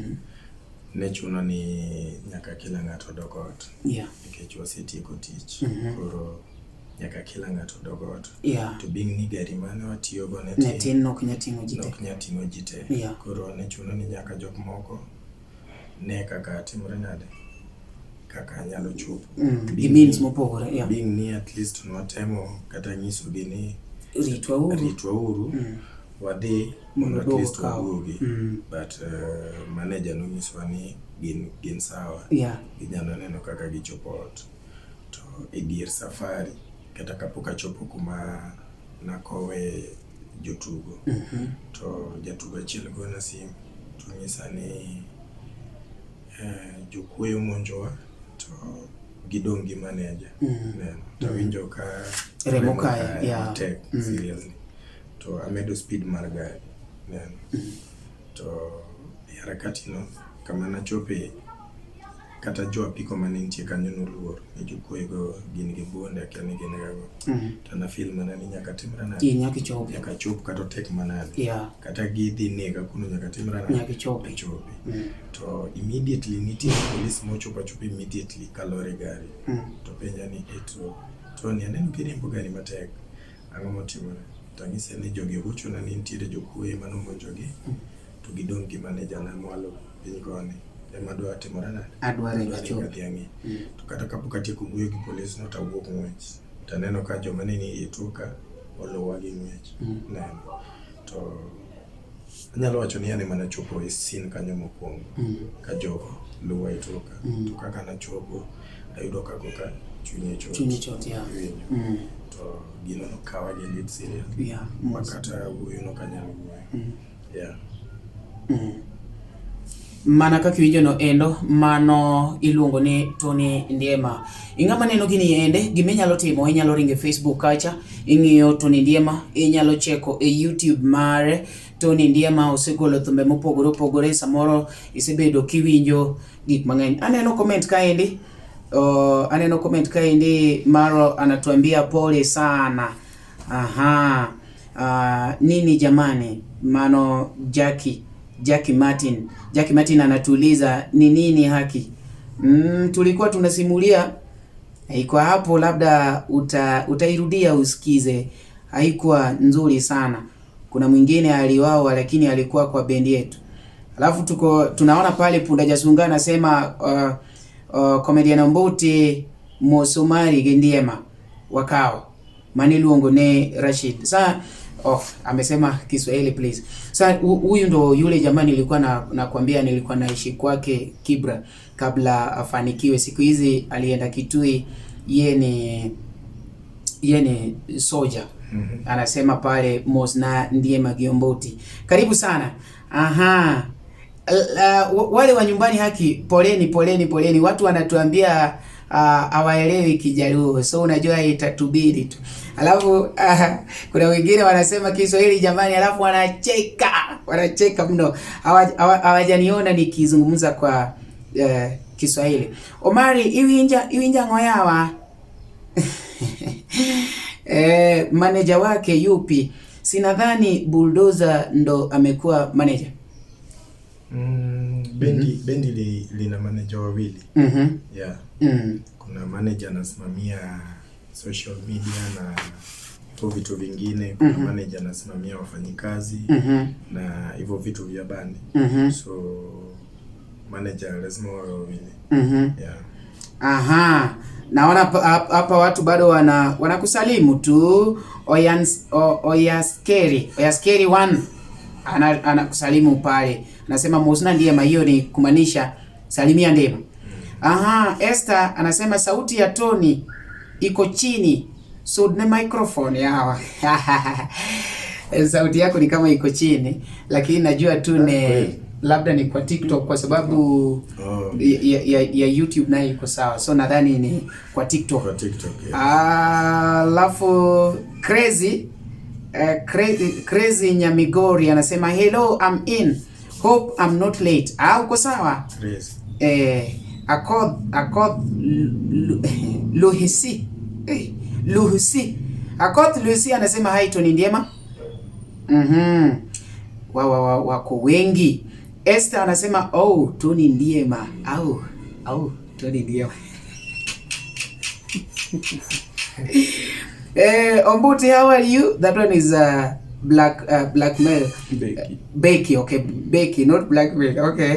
ne chuno ni nyaka kila ng'ato dog ot. Nikech wasetieko tich. Koro nyaka kila ng'ato dog ot. To being ni gari mane watiyogo ne tin, tin ok nyal ting'o ji te. Ok nyal ting'o ji te. Koro ne chuno ni nyaka jok moko ne kaka timore nade, kaka nyalo chopo. Gi means mopogore. Being ni at least nwatemo kata nyisogi ni ritwa uru, wadhi mondo at least waduogi. But manager nonyiswa ni gin sawa. Ginyalo neno kaka gichopo ot. To e dier safari kata kapok achopo kuma nakowe jotugo, to jatugo achiel gona simu to nyisa ni jokuoye omonjowa to gidong' gi manager. To awinjo ka remo kaye matek, seriously. To amedo speed mar gari. To e harakati no kama nachope kata jo apiko mane nitie kanyo noluor ni jokuoye go gin gi bunde, akia ni gin gago. To na feel mana ni nyaka timra nade, nyaka achop kata otek manade. Kata gidhi nega kuno nyaka timra nade, nyaka ichopi. To immediately nitie polis mochopo achopa immediately kalor e gari. To penja ni eto Tony, aneno kiriembo gari matek, ang'o motimore? To anyise ni jogi ogochona ni nitiere jokuoye manomonjogi to gidong' gi manager na mwalo piny koni. Ema dwa timore nade? Adwaro ringo adhi ang'i. To kata kapok atieko wuoyo gi polis no to awuok ng'wech. To aneno ka joma ne ni e toka oluwa gi ng'wech. Neno. To anyalo wacho ni an ema nachopo e scene kanyo mokwongo. Ka jogo luwa e toka. To kaka nachopo, ayudo ka koka chunye chot. Chunye chot, yeah. To gino nokawa gi lit seriously. Ma kata wuoyo nok anyal wuoyo. Yeah. Mana kaka iwinjo no endo, mano iluongo ni Tony Ndiema. Ing'ama neno gini ende, gima inyalo timo, inyalo ringo e Facebook kacha, ing'iyo Tony Ndiema, inyalo cheko e YouTube mare. Tony Ndiema osegolo thumbe mopogore opogore, samoro isebedo kiwinjo gik mang'eny. Aneno comment kaendi, aneno comment kaendi maro anatuambia pole sana. Aha. Nini jamani, mano Jackie Martin. Jackie Martin anatuuliza ni nini haki? Tulikuwa tunasimulia iko hapo, labda utairudia usikize, haikuwa nzuri sana. Kuna mwingine aliwawa lakini alikuwa kwa bendi yetu. Alafu tunaona pale Punda Jasunga anasema comedian Ombuti Mosomari Gendiema wakao maniluongo ne Rashid. Sa amesema Kiswahili please. Sa huyu ndo yule jamani nilikuwa nakwambia nilikuwa naishi kwake Kibra kabla afanikiwe. Siku hizi alienda Kitui, ye ni soja. Anasema pale Mosna Ndiema Giomboti. Karibu sana. Aha. Wale wa nyumbani haki, poleni poleni poleni. Watu wanatuambia hawaelewi Kijaluo. So unajua itatubidi tu. Alafu kuna wengine wanasema Kiswahili jamani, alafu wanacheka. Wanacheka mno. Hawajaniona nikizungumza kwa Kiswahili. Omari iwinja ngoyawa. Manager wake yupi? Sinadhani Bulldozer ndo amekuwa manager. Bendi lina manager wawili. Yeah. Kuna manager anasimamia social media na hivyo vitu vingine, kuna manager anasimamia wafanyikazi na hivyo vitu vya bandi. So manager lazima wawe wawili. Yeah. Aha. Naona hapa watu bado wanakusalimu tu. Oyaskeri 1 anakusalimu pale. Anasema Mosna Ndiema, hiyo ni kumaanisha Salimia Ndema. Aha, Esther anasema sauti ya Tony iko chini. So ne microphone yawa. Sauti yako ni kama iko chini, lakini najua tu ne labda ni kwa TikTok kwa sababu Oh, ya YouTube nayo iko sawa. So nadhani ni kwa TikTok. kwa TikTok, yeah. Alafu Crazy Crazy Nyamigori anasema hello, I'm in. Hope I'm not late. Ah, uko sawa? Crazy. Akoth Luhisi. Luhisi. Akoth Luhisi anasema hi Tony Ndiema. Wako wengi. Esther anasema oh, Tony Ndiema. Au Tony Ndiema. Ombuti, how are you? That one is blackmail. Becky. Becky, okay. Becky, not blackmail. Okay.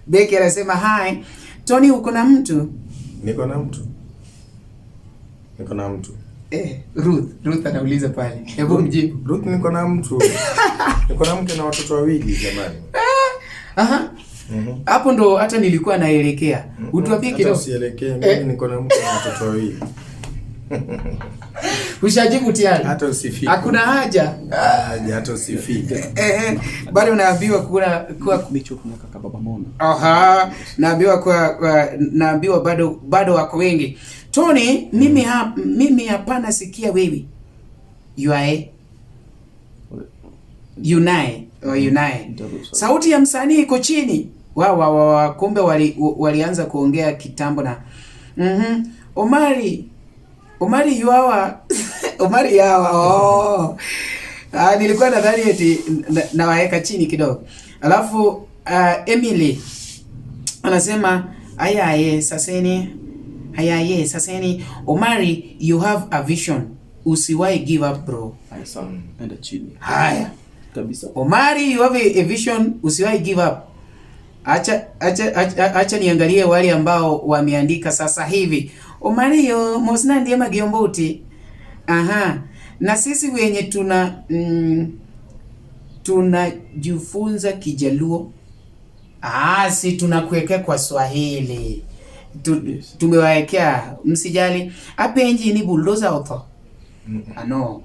Becky anasema hi. Tony, uko na mtu? Niko na mtu. Niko na mtu. Ruth anauliza pale. Hebu mjibu. Ruth, niko na mtu. Niko na mke na watoto wawili jamani. Aha. Hapo ndo hata nilikuwa naelekea. Utuambie Hata kidogo. usielekee, mimi niko na mke na watoto wawili. Ushajibu tayari. Hata usifike. Hakuna haja. Haja hata usifike. Bado unaambiwa kuna Micho kuna kaka Baba Mona. Aha, naambiwa kwa naambiwa bado wako wengi. Tony, mimi hapana sikia wewe. You are Yunae, oh, Yunae. Sauti ya msanii iko chini. Wa kumbe walianza kuongea kitambo na. Omari yuawa. Omari yawa. Oh. Nilikuwa nadhani eti nawaeka chini kidogo. Alafu Emily anasema ayaye saseni Omari, you have a vision. Usiwahi give up bro. Haya sawa. Enda chini. Haya. Kabisa. Omari, you have a vision, usiwahi give up. Acha niangalie wale ambao wameandika sasa hivi. Omario Mosna ndiye Magiombuti. Aha. Na sisi wenye tunajifunza Kijaluo. Si tunakuwekea kwa Swahili. Yes. Tumewawekea, msijali. Apenji ni bulldozer otho. Ano.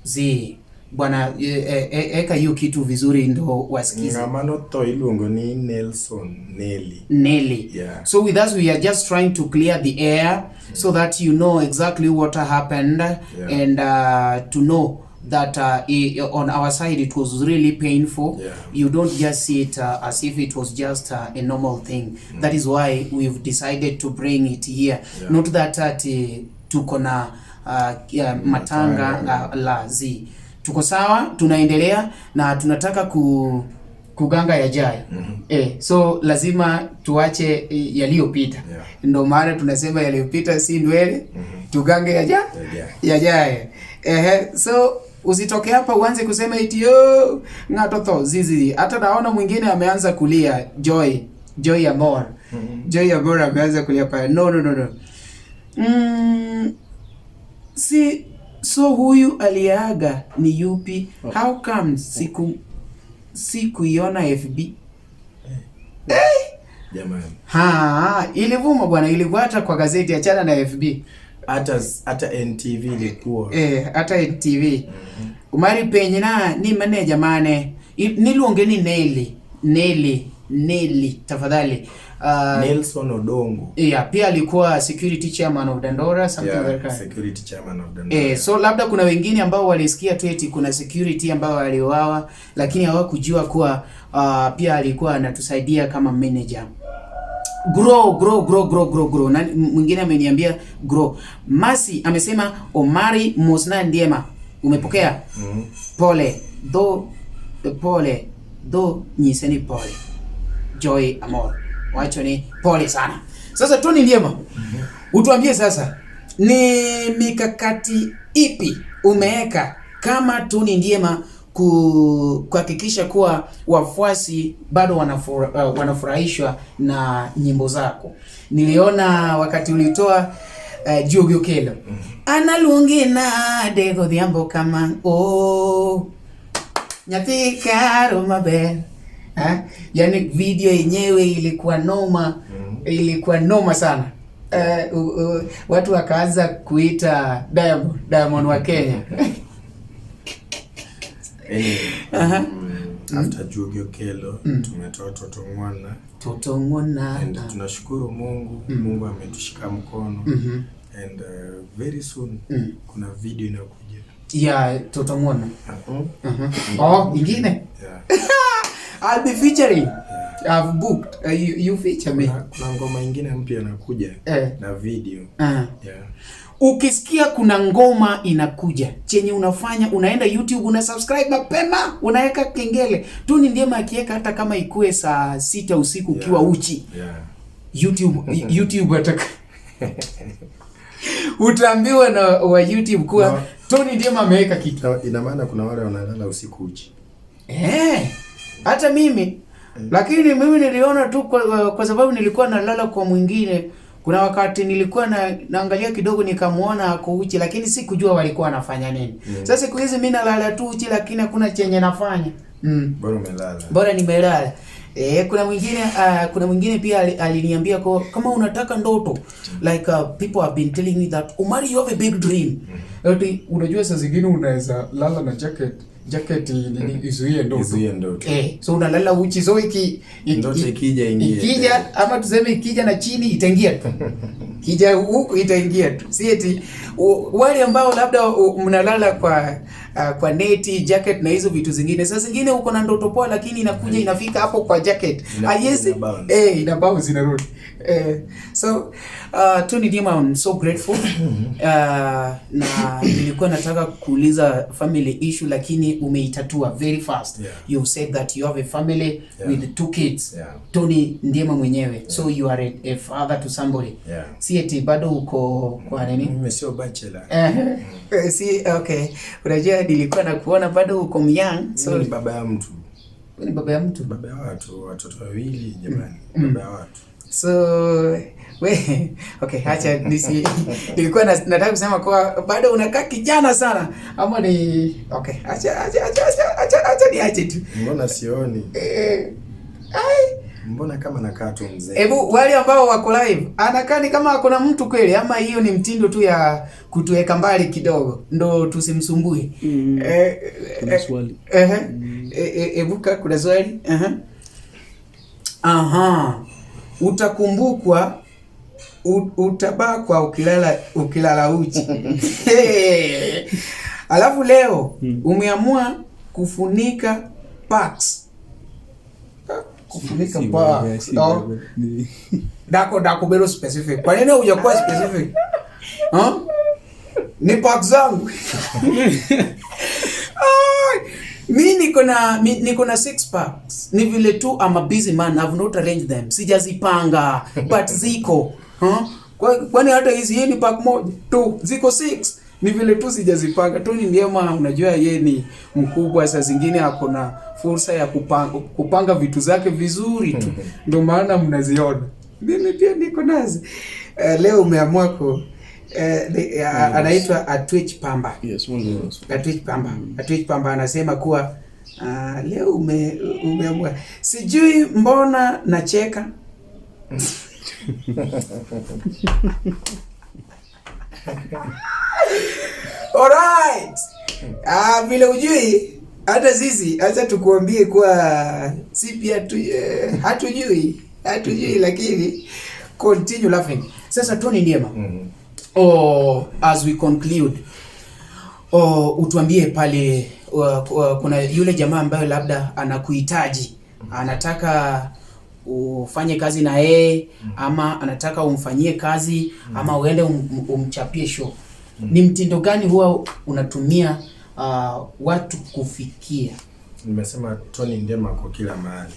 Zi bwana, eka hiyo kitu vizuri ndo wasikize. Ng'ama notho iluongo ni Nelson Nelly. Nelly. Yeah. So with us we are just trying to clear the air so that you know exactly what happened. Yeah. And to know that on our side it was really painful. Yeah. You don't just see it as if it was just a normal thing. That is why we've decided to bring it here. Yeah. Not that tuko na matanga la zi. Tuko sawa, tunaendelea na tunataka kuganga yajayo. So lazima tuache yaliyopita. Yeah. Ndio maana tunasema yaliyopita si ndwele, tugange yajayo. So usitoke hapa uanze kusema eti yo ng'ato zizi. Hata naona mwingine ameanza kulia, Joy Amor. Joy Amor ameanza kulia pale. No. Si so huyu aliaga ni yupi? How come sikuiona FB? Jamani. Ha, ilivuma bwana, ilikuwa hata kwa gazeti, achana na FB. Hata NTV ilikuwa. Hata NTV. Umari penye na ni manager mane. Niluonge ni Nelly tafadhali. Nelson Odongo. Yeah, pia alikuwa security chairman of Dandora, something Yeah, like that. security chairman of Dandora. So labda kuna wengine ambao walisikia tu eti kuna security ambao waliuawa, lakini hawakujua kuwa pia alikuwa anatusaidia kama manager. Grow. Na mwingine ameniambia grow. Masi amesema Omari Mosna Ndiema. Umepokea? Pole. Pole. Do nyiseni pole. Joy Amor. Wacho ni pole sana. Sasa Tony Ndiema, utuambie sasa ni mikakati ipi umeweka kama Tony Ndiema kuhakikisha kuwa wafuasi bado wanafurahishwa na nyimbo zako? Niliona wakati ulitoa Jugu Kelo. Analungi na dego dhiambo kama oh nyathi karo maber. Eh? Yaani video yenyewe ilikuwa noma, ilikuwa noma sana. Watu wakaanza kuita Diamond, Diamond wa Kenya. Anyway, after Juogi Okello tumetoa Toto Ng'wana Toto Ng'wana. And tunashukuru Mungu. Mungu ametushika mkono and very soon kuna video inakuja. Ya Toto Ng'wana. Oh, ingine. Yeah. I'll be featuring. I've booked. You feature me. Kuna ngoma ingine mpya inakuja na video. Yeah. Ukisikia kuna ngoma inakuja, chenye unafanya unaenda YouTube, una subscribe mapema, unaweka kengele. Tony Ndiema akiweka hata kama ikue saa 6 usiku ukiwa uchi. YouTube ataka utaambiwa na wa YouTube kuwa No. Tony Ndiema ameweka kitu. Ina maana kuna wale wanalala usiku uchi. Hata mimi. Lakini mimi niliona tu kwa sababu nilikuwa nalala kwa mwingine. Kuna wakati nilikuwa naangalia kidogo nikamuona ako uchi, lakini sikujua walikuwa wanafanya nini. Sasa siku hizi mimi nalala tu uchi, lakini hakuna chenye nafanya. Bora umelala. Bora nimelala. Kuna mwingine pia aliniambia kama unataka ndoto, like people have been telling me that Omari, you have a big dream. Ati unajua saa zingine unaweza lala na jacket nini izuie ndoto. Izuie ndoto. So unalala uchi, so Ndoto ikija ingie. Ikija ama tuseme ikija na chini itaingia tu. Ikija huku itaingia tu. Si eti wale ambao labda mnalala kwa neti, jacket na hizo vitu zingine. Saa zingine uko na ndoto poa, lakini inakuja inafika hapo kwa jacket. Inakuja Haiwezi, ina bounce. Ina bounce inarudi. So, Tony Ndiema, I'm so grateful. Na nilikuwa nataka kuuliza family issue, lakini umeitatua very fast. You said that you have a family with 2 kids. Tony Ndiema mwenyewe. So you are a father to somebody. Si eti bado uko kwa nini? Mimi sio bachelor. Si okay. Unajua nilikuwa nakuona bado uko young. So Mimi ni baba ya mtu. Wewe ni baba ya mtu? Baba ya watu, watoto wawili jamani. Baba ya watu. So we okay, acha nisi nilikuwa nataka kusema kwa bado unakaa kijana sana ama ni okay, acha niache tu. Mbona sioni? Ai. Mbona kama nakaa tu mzee? Hebu wale ambao wako live, anakaa ni kama kuna mtu kweli ama hiyo ni mtindo tu ya kutuweka mbali kidogo ndo tusimsumbue. Kuna swali. Ebuka kuna swali. Aha. Utakumbukwa utabakwa ukilala uchi. Hey. Alafu leo umeamua kufunika packs. Kufunika Si packs. wewe, si Oh. wewe. Ni- Dako bado specific. Kwa nini hujakuwa specific? Huh? Ni packs zangu. Ay, mi niko na 6 packs. Ni vile tu I'm a busy man, I've not arranged them. Sijazipanga, but ziko. Huh? Kwani hata hizi hii ni pack moja tu, ziko 6. Ni vile tu sijazipanga. Tony Ndiema, unajua yeye ni mkubwa, saa zingine ako na fursa ya kupanga vitu zake vizuri tu. Ndio maana mnaziona. Mimi pia niko nazo. Leo umeamua ku anaitwa Atwich Pamba. Yes, one of those. Atwich Pamba. Atwich Pamba anasema kuwa leo umeamua. Sijui mbona nacheka. Alright. Vile ujui hata sisi acha tukuambie kuwa si pia tu, hatujui lakini continue laughing. Sasa Tony Ndiema. Oh, as we conclude, oh, utuambie pale, kuna yule jamaa ambaye labda anakuhitaji, anataka ufanye kazi na yeye ama anataka umfanyie kazi ama uende umchapie show. Ni mtindo gani huwa unatumia watu kufikia? Nimesema Tony Ndiema kwa kila mahali.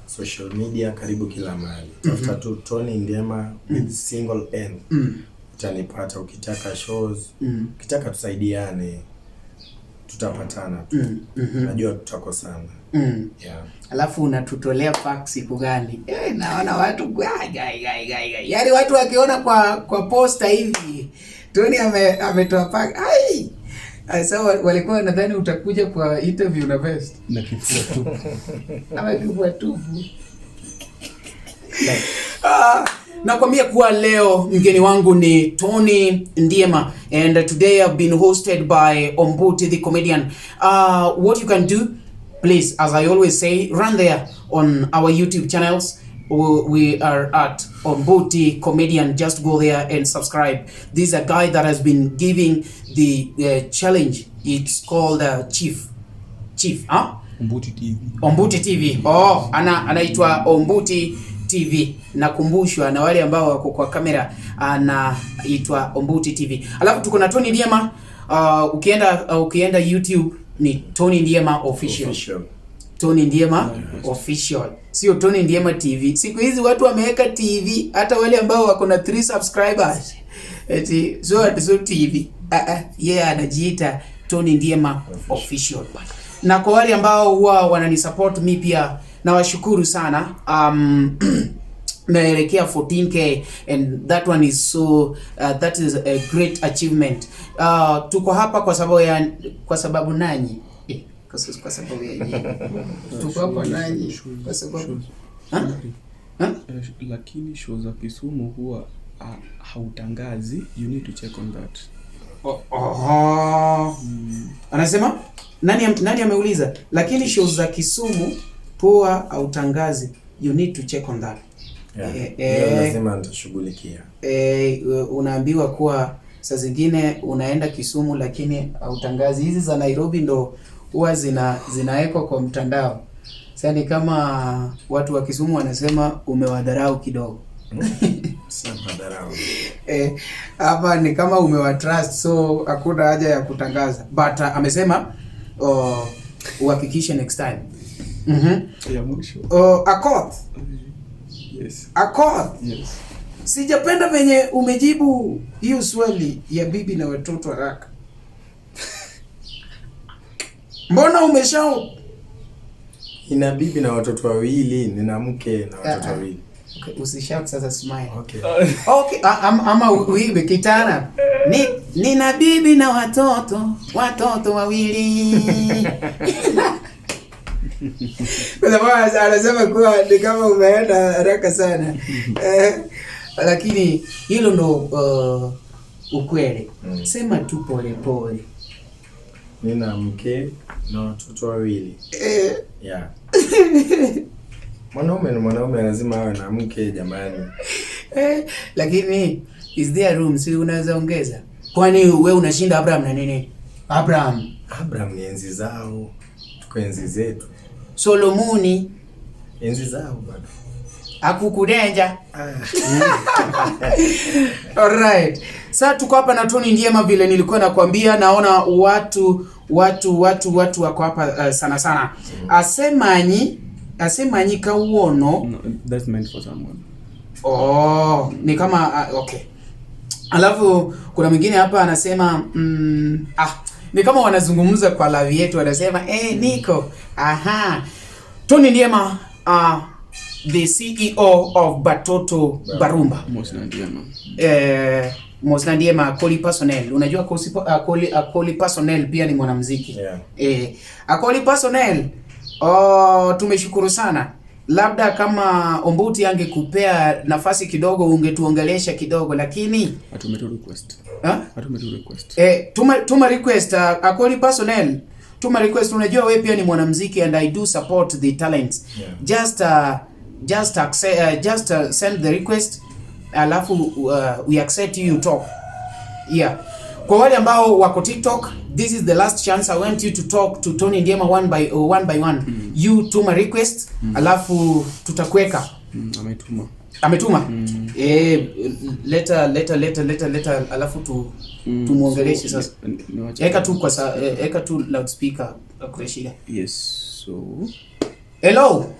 Social media karibu kila mahali. Tafuta tu Tony Ndiema with single N. Utanipata ukitaka shows, ukitaka tusaidiane, tutapatana tu. Najua tutakosana. Alafu unatutolea pack siku gani? Naona watu gai, gai, gai, gai, gai. Yaani watu wakiona kwa poster hivi Tony ametoa pack. Ai! Sasa walikuwa nadhani utakuja kwa interview na vest Na kifua tu. Ama kifua tupu. Nakwambia kuwa leo mgeni wangu ni Tony Ndiema, and today I've been hosted by Ombuti the comedian. What you can do, please, as I always say, run there on our YouTube channels. We are at Ombuti Comedian. Just go there and subscribe. This is a guy that has been giving the challenge. It's called Chief. Chief, huh? Ombuti TV. Ombuti TV. Oh, anaitwa Ombuti TV. Nakumbushwa na wale ambao wako kwa kamera, anaitwa Ombuti TV. Alafu tuko na Tony Ndiema. Ukienda YouTube ni Tony Ndiema Official. Official. Tony Ndiema Official. Sio Tony Ndiema TV. Siku hizi watu wameweka TV, hata wale ambao wako na 3 subscribers. Eti so TV. Yeye anajiita Tony Ndiema Official. Na kwa wale ambao huwa wananisupport mi pia nawashukuru sana. Naelekea 14K, and that one is so that is a great achievement. Tuko hapa kwa sababu nanyi, kwa sababu ya nyinyi. Tuko hapa nanyi kwa sababu. Huh? Huh? Lakini show za Kisumu huwa hautangazi. You need to check on that. Oh. Anasema nani ameuliza? Lakini show za Kisumu poa hautangazi. You need to check on that. Yeah. Hiyo lazima nitashughulikia. Unaambiwa kuwa saa zingine unaenda Kisumu lakini hautangazi. Hizi za Nairobi ndo huwa zinawekwa kwa mtandao. Sasa ni kama watu wa Kisumu wanasema umewadharau kidogo. Sasa madharau. Hapa ni kama umewatrust, so hakuna haja ya kutangaza. But amesema uhakikishe next time. Ya mwisho. Akoth. Yes. Akoth. Yes. Sijapenda venye umejibu hiyo swali ya bibi na watoto haraka. Mbona umesha Nina bibi na watoto wawili, nina mke na watoto wawili. Okay, usishout sasa, smile. Okay. Okay, ama uibe kitana. Nina bibi na watoto wawili. Kwa sababu anasema kuwa ni kama umeenda haraka sana. Lakini hilo ndo ukweli. Sema tu pole pole. Nina mke na watoto wawili. Yeah. Mwanaume ni mwanaume, lazima awe na mke jamani. Lakini is there room? Si unaweza ongeza? Kwani we unashinda Abraham na nini? Abraham. Abraham ni enzi zao, tuko enzi zetu. Solomoni Enzi zao bado. Akukudenja. Alright. Sasa tuko hapa na Tony Ndiema, vile nilikuwa nakwambia, naona watu wako hapa sana sana. Asemanyi kawuono. No, that's meant for someone. Oh, ni kama okay. Alafu kuna mwingine hapa anasema ni kama wanazungumza kwa love yetu, wanasema niko. Aha. Tony Ndiema, the CEO of Batoto Barumba. Mosna Ndiema. Mosna Ndiema, Akoli Personnel. Unajua Akoli Personnel pia ni mwanamuziki. Yeah. Akoli Personnel. Oh, tumeshukuru sana. Labda kama Ombuti angekupea nafasi kidogo ungetuongelesha kidogo, lakini Atume tu request. Ha? Atume tu request. Tuma request, Akoli Personnel. Tuma request. Unajua wewe pia ni mwanamuziki and I do support the talents. Yeah. Just send the request, alafu we accept you, you talk. Yeah. Kwa wale ambao wako TikTok, this is the last chance. I want you to talk to Tony Ndiema one by one. You tuma request, alafu tutakuweka. Ametuma. Ametuma? Leta, leta, leta, leta, leta, alafu tumuongeleshe So, sasa. niwache. Eka tu kwa eka tu loudspeaker kwa shida. Yes, so Hello.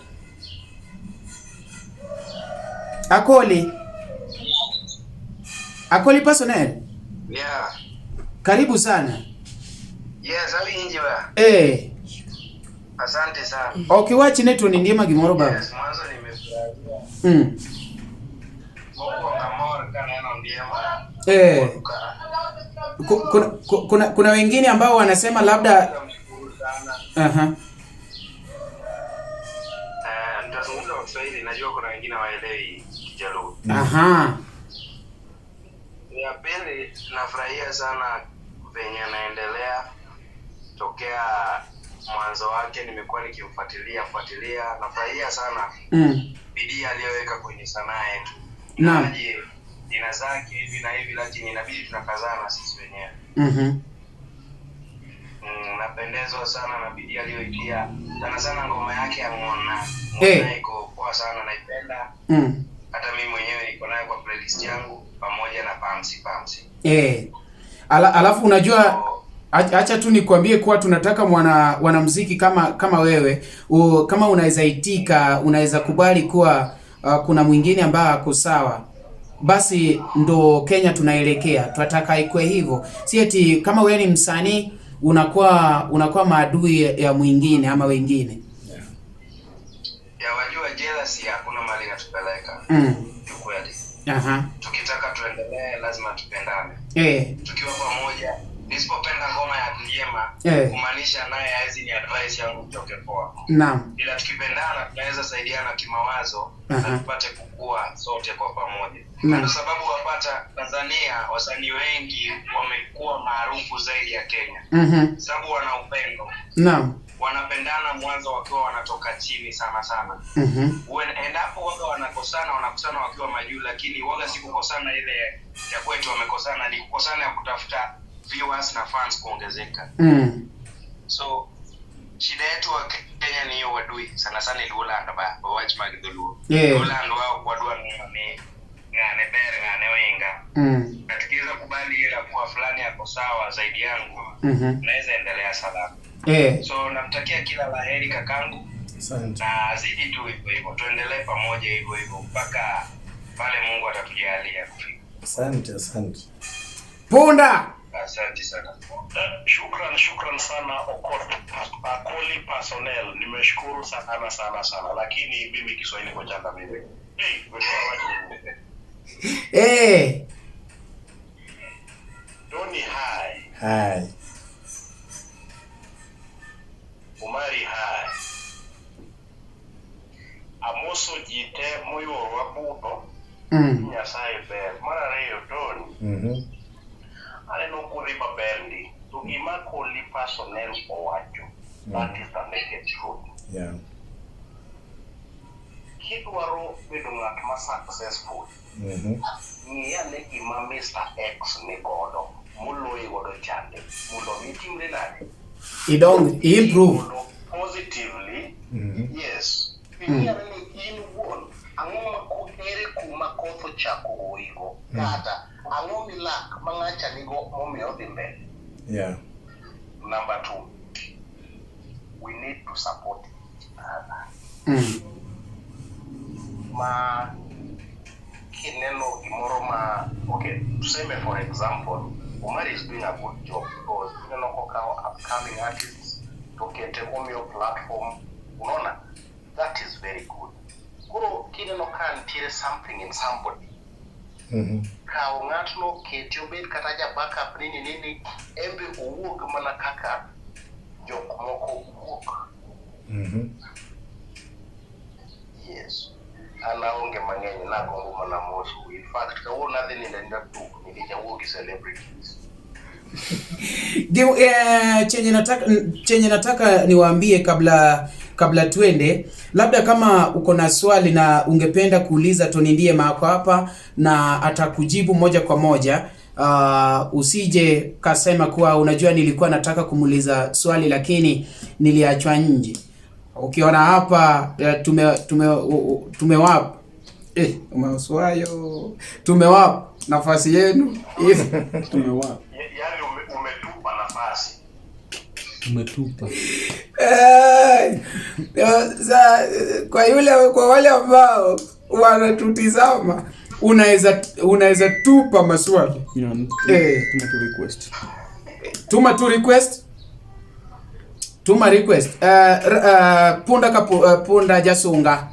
Akoli. Akoli Personnel. Yeah. Karibu sana. Yes, awinji ba. Asante sana. Okay, wachi ne Tony Ndiema gimoro baba. Yes, mwanzo nimefurahia. Mokwongo amor kaneno Ndiema. Kuna wengine ambao wanasema labda Namshukuru sana. aha. Nitazungumza kwa Kiswahili, najua kuna wengine hawaelewi Kijaluo. Aha. Ya pili, nafurahia sana venye anaendelea tokea mwanzo wake, nimekuwa nikimfuatilia fuatilia. Nafurahia sana bidii aliyoweka kwenye sanaa yetu. Naam. Ingawaje jina zake hivi na hivi, lakini inabidi tunakazana sisi wenyewe. Napendezwa sana na bidii aliyoitia, sana sana ngoma yake ya Ng'ona. Ng'ona iko poa sana, naipenda. Hata mimi mwenyewe niko nayo kwa playlist yangu pamoja na Pamsi Pamsi. Alafu unajua acha tu nikwambie kuwa tunataka wanamuziki kama wewe kama unaweza itika, unaweza kubali kuwa kuna mwingine ambaye ako sawa, basi ndo Kenya tunaelekea. Tunataka ikue hivyo, si eti kama wewe ni msanii unakuwa maadui ya mwingine ama wengine. Ya wajua, jealousy hakuna mahali inatupeleka. Kiukweli. Tukitaka tuendelee lazima tupendane. Tukiwa pamoja, nisipopenda ngoma ya Ndiema, kumaanisha naye haezi ni advice yangu mtoke poa. Ila tukipendana tunaweza saidiana kimawazo na tupate kukua sote kwa pamoja. Kwa sababu wapata Tanzania wasanii wengi wamekuwa maarufu zaidi ya Kenya. Sababu wana upendo. Wanapendana mwanzo wakiwa wanatoka chini sana sana. Endapo waga wanakosana, wanakosana wakiwa majuu, lakini waga si kukosana ile ya kwetu wamekosana, ni kukosana ya kutafuta viewers na fans kuongezeka. So shida yetu wa Kenya ni hiyo wadui sana sana iluolando ba wach mag dholuo. Luolando wao kwa dwa ni ng'ane ber ng'ane oinga. Na tukiweza kubali ile kuwa fulani ako sawa zaidi yangu, naweza endelea salama. So namtakia kila la heri kakangu. Asante. Na azidi tu hivyo hivyo, tuendelee pamoja hivyo hivyo mpaka pale Mungu atatujalia kufika. Asante, asante. Punda. Asante sana. Shukran sana Okoth Akoli personnel. Nimeshukuru sana sana sana, lakini mimi Kiswahili kwa chanda mimi. Hey, umetoa watu. Tony hi. Hi. Umari hi. Amoso jite moyuorwa budho. Nyasaye ber. Mar ariyo Tony. Aneno kudhi maber ndi. To gima Akoli personnel owacho, that is the naked truth. Kidwaro bedo ng'at ma successful, ng'i ane gima Mr. X ni godo, moloyi godo chande, mondo mi itimre nade? Idong, improve. Mondo positively, yes. Ing'i ane ni in wuon, ang'o ma ere kuma koth ochako goyigo, kata ang'o milak ma ng'acha nigo momiyo odhi mbele. Number 2, we need to support each other. Ma kineno gimoro ma, okay, tuseme for example, Omari is doing a good job because ineno kokawo upcoming artists to kete omiyo platform, unaona, that is very good. Koro kineno ka nitiere something in somebody, kaw ng'atno kete obed kata ja backup nini nini, embe owuog mana kaka jok moko wuok. Yes. An aonge mang'eny, nagombo mana mosou. In fact, kawuono adhi nindo aninda duk nikech awuok gi celebrities. Chenye nataka niwaambie kabla tuende, labda kama uko na swali na ungependa kuuliza Tony Ndiema ako hapa na atakujibu moja kwa moja. Usije kasema kuwa unajua nilikuwa nataka kumuuliza swali lakini niliachwa nje. Ukiona hapa tumewapa umeuswayo. Tumewapa nafasi yenu. Tumewapa. Yaani umetupa nafasi. Umetupa. Kwa wale ambao wanatutizama, unaweza tupa maswali. Tuma tu request. Tuma tu request. Tuma request. Punda kapu, punda jasunga.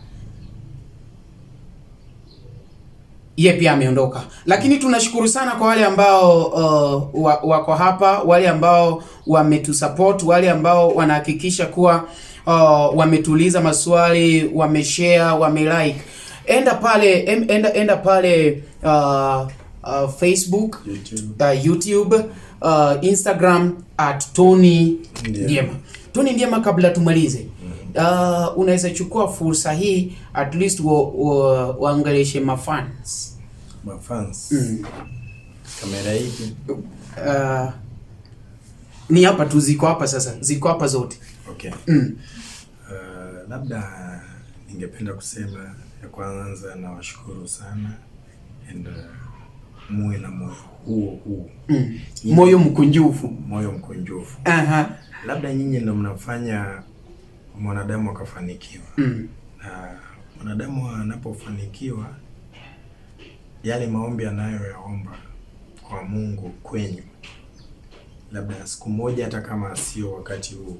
Ye pia ameondoka, lakini tunashukuru sana kwa wale ambao wako hapa, wale ambao wametusupport, wale ambao wanahakikisha kuwa wametuuliza maswali, wameshare, wamelike. Enda pale enda pale Facebook, YouTube. YouTube, Instagram @TonyNdiema. Ndiema. Tony Ndiema, kabla tumalize, unaweza chukua fursa hii at least waangalie mafans. Mafans. Kamera hii. Ni hapa tu, ziko hapa sasa, ziko hapa zote. Okay. Labda ningependa kusema ya kwanza nawashukuru sana and muwe na moyo huo huo. Moyo mkunjufu. Moyo mkunjufu. Labda nyinyi ndio mnafanya mwanadamu akafanikiwa. Na mwanadamu anapofanikiwa, yale maombi anayoyaomba kwa Mungu kwenyu, labda siku moja, hata kama sio wakati huu,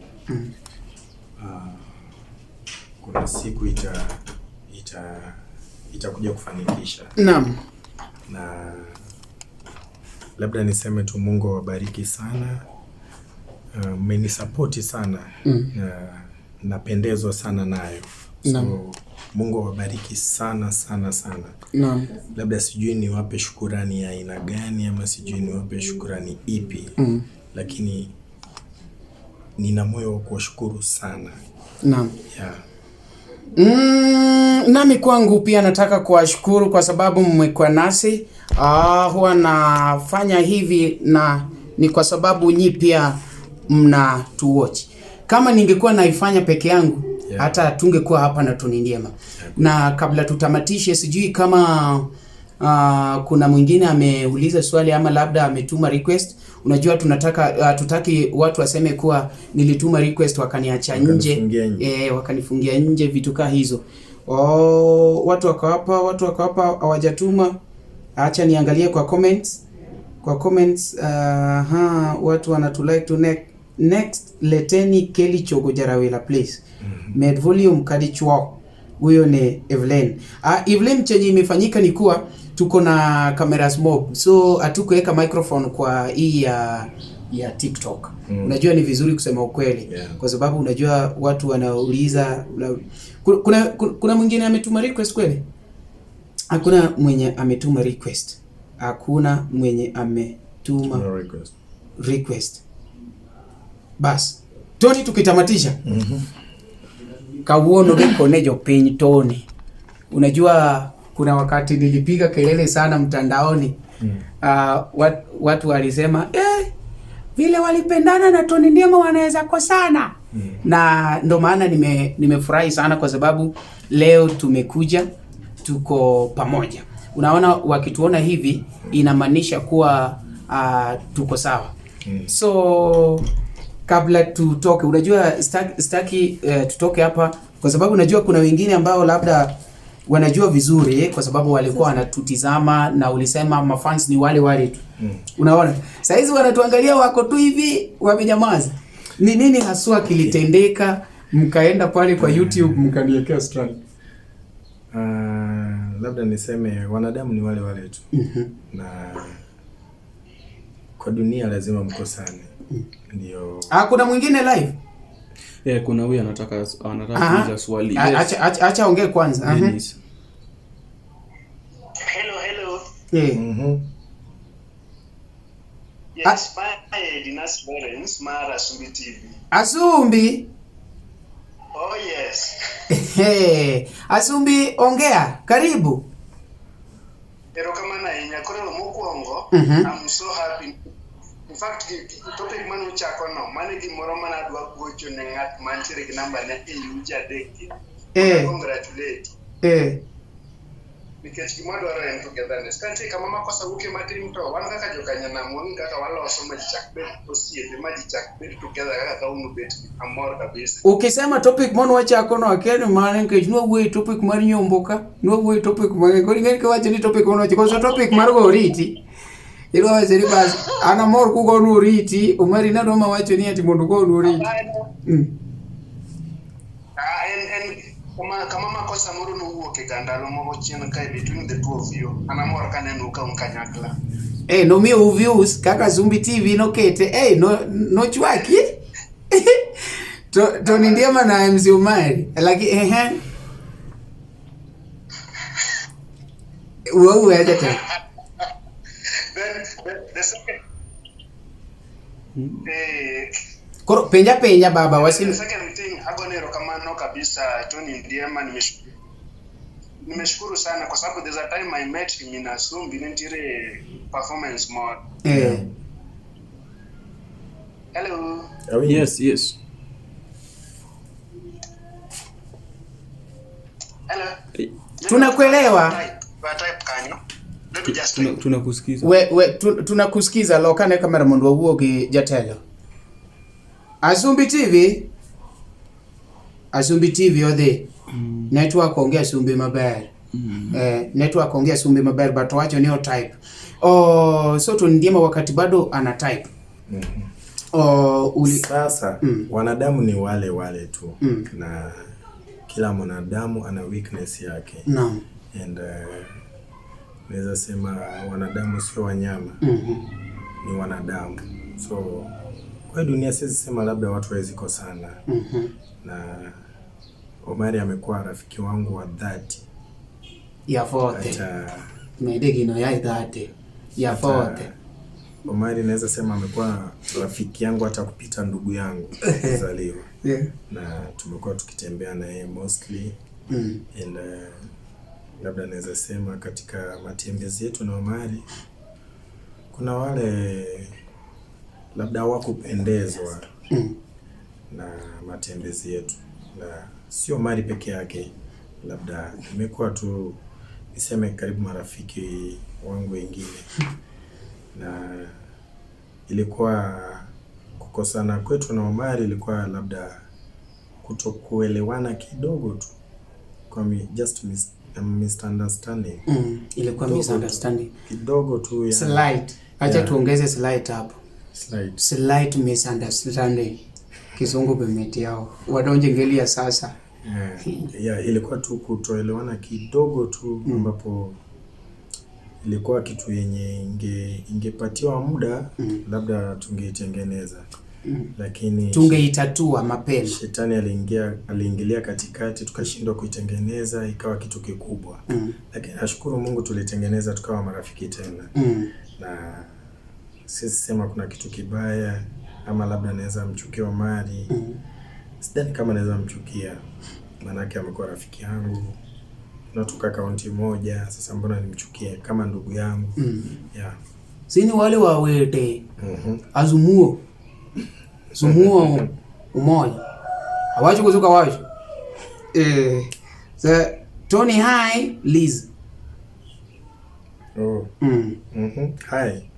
kuna siku itakuja kufanikisha. Na labda niseme tu Mungu awabariki sana. Mmenisapoti sana. Na napendezwa sana nayo. So, Mungu awabariki sana sana sana. Labda sijui niwape shukurani ya aina gani ama sijui niwape shukurani ipi. Lakini nina moyo wa kuwashukuru sana. Yeah. Nami kwangu pia nataka kuwashukuru kwa sababu mmekuwa nasi. Huwa nafanya hivi na ni kwa sababu nyi pia mna tuwatch. Kama ningekuwa naifanya peke yangu, hata tungekuwa hapa na Tony Ndiema. Na kabla tutamatishe, sijui kama kuna mwingine ameuliza swali ama labda ametuma request. Unajua tunataka tutaki watu waseme kuwa nilituma request wakaniacha nje. Wakanifungia nje. Wakanifungia nje, vitu kaa hizo. Oh, watu wako hapa, watu wako hapa hawajatuma. Acha niangalie kwa comments. Kwa comments, watu wanatulike to next leteni Kelly Chogo Jarawela please. Med volume kadi chwa. Huyo ni Evelyn. Evelyn, chenye imefanyika ni kuwa tuko na cameras mob. So hatukuweka microphone kwa hii ya TikTok. Unajua ni vizuri kusema ukweli. Kwa sababu unajua watu wanauliza kuna mwingine ametuma request kweli? Hakuna mwenye ametuma request. Hakuna mwenye ametuma No request. request. Bas. Tony, tukitamatisha. Kawuono gikone jopiny Tony. Unajua kuna wakati nilipiga kelele sana mtandaoni. Watu walisema vile walipendana na Tony Ndiema wanaweza kosana. Na ndo maana nimefurahi sana kwa sababu leo tumekuja tuko pamoja. Unaona wakituona hivi inamaanisha kuwa tuko sawa. So kabla tutoke, unajua staki tutoke hapa kwa sababu unajua kuna wengine ambao labda wanajua vizuri kwa sababu walikuwa wanatutizama na ulisema mafans ni wale wale tu. Unaona? Saa hizi wanatuangalia wako tu hivi wamenyamaza. Ni nini haswa kilitendeka mkaenda pale kwa YouTube mkaniwekea strike? Labda niseme wanadamu ni wale wale tu. Na kwa dunia lazima mkosane. Ndio. Kuna mwingine live? Kuna huyu anataka kuuliza swali. Yes. Acha ongee kwanza. Dennis. Hello, hello. Yes, my Dinas Lawrence, Mara Asumbi TV. Asumbi? Oh, yes. Hey, Asumbi, ongea. Karibu. Erokamano ahinya. Koro mokwongo, I'm so happy. In fact, topic mane uchako no, mane gimoro mane adwa gocho ne ng'at mantiere gi namba ne e uji adek gi. Congratulate. Nikech gima dwaro en togetherness. Ka nitie kama makosa wuokie matin to wan kaka jokanyanam wang'e kaka waloso ma ji chak bed osiepe, ma ji chak bed together kaka kawuono bet amor kabisa. Ukisema topic mane wachako no akia ni mane nikech nwawuoyo e topic mar nyombo ka, nwawuoyo e topic mang'eny. Koro ing'eni kiwacho ni topic mane wachako, koso topic mar go oriti. Idwa wacho ni bas, an amor kugonu oriti, Omari nadwa mawacho ni ati mondo ugonu oriti. En Kama makosa moro nowuok e ga ndalo moko chien kae between the two of you. An amor kaneno ka un kanyakla. Nomiyou views kaka Zumbi TV nokete no nochwaki to Tony Ndiema na MC Omari lakini ehe wewe acha tena. Then the second Koro penja penja baba the second thing, agone erokamano kabisa Tony Ndiema, nimeshukuru sana kwa sababu there's a time I met him in Asumbi nitiere performance mode. Hello. Yes, yes. Hello. Tunakuelewa. Tunakusikiza. We tunakusikiza lokane kamera mondo wawuo gi jatelo. Asumbi TV. Asumbi TV odhi. Network onge Asumbi maber. Network onge Asumbi maber but wacho ni o type. Oh, so Tony Ndiema wakati bado ana type. Oh, Sasa wanadamu ni wale wale tu. Na kila mwanadamu ana weakness yake. Naam. And naweza sema wanadamu sio wanyama. Ni wanadamu. So kwa dunia siwezi sema labda watu hawezi kosana. Na Omari amekuwa rafiki wangu wa dhati. Ya forte. Medegino ya dhati. Ya forte. Omari naweza sema amekuwa rafiki yangu hata kupita ndugu yangu kuzaliwa. Yeah. Na tumekuwa tukitembea na yeye mostly. And labda naweza sema katika matembezi yetu na Omari kuna wale labda hawakupendezwa na matembezi yetu, na sio Omari peke yake, labda imekuwa tu niseme karibu marafiki wangu wengine, na ilikuwa kukosana kwetu na Omari ilikuwa labda kutokuelewana kidogo tu, kwa just misunderstanding. Ilikuwa misunderstanding kidogo tu ya slight. Acha tuongeze slight hapo. Slight misunderstanding. Kizungu bemeti yao. Wadonje ngeli ya sasa. Yeah, ilikuwa tu kutoelewana kidogo tu, ambapo ilikuwa kitu yenye ingepatiwa muda labda tungeitengeneza. Lakini tungeitatua mapema. Shetani aliingilia katikati, tukashindwa kuitengeneza ikawa kitu kikubwa. Lakini nashukuru Mungu tulitengeneza tukawa marafiki tena. Na sisi sema kuna kitu kibaya ama labda naweza mchukia Omari. Sidhani kama naweza mchukia, maanake amekuwa rafiki yangu, tunatoka kaunti moja, sasa mbona nimchukie kama ndugu yangu? Yeah. Sini wale wawete. Azumuo. Zumuo umoja. Hawacho kuzuka wacho. So Tony, hi Liz. Oh. Hi.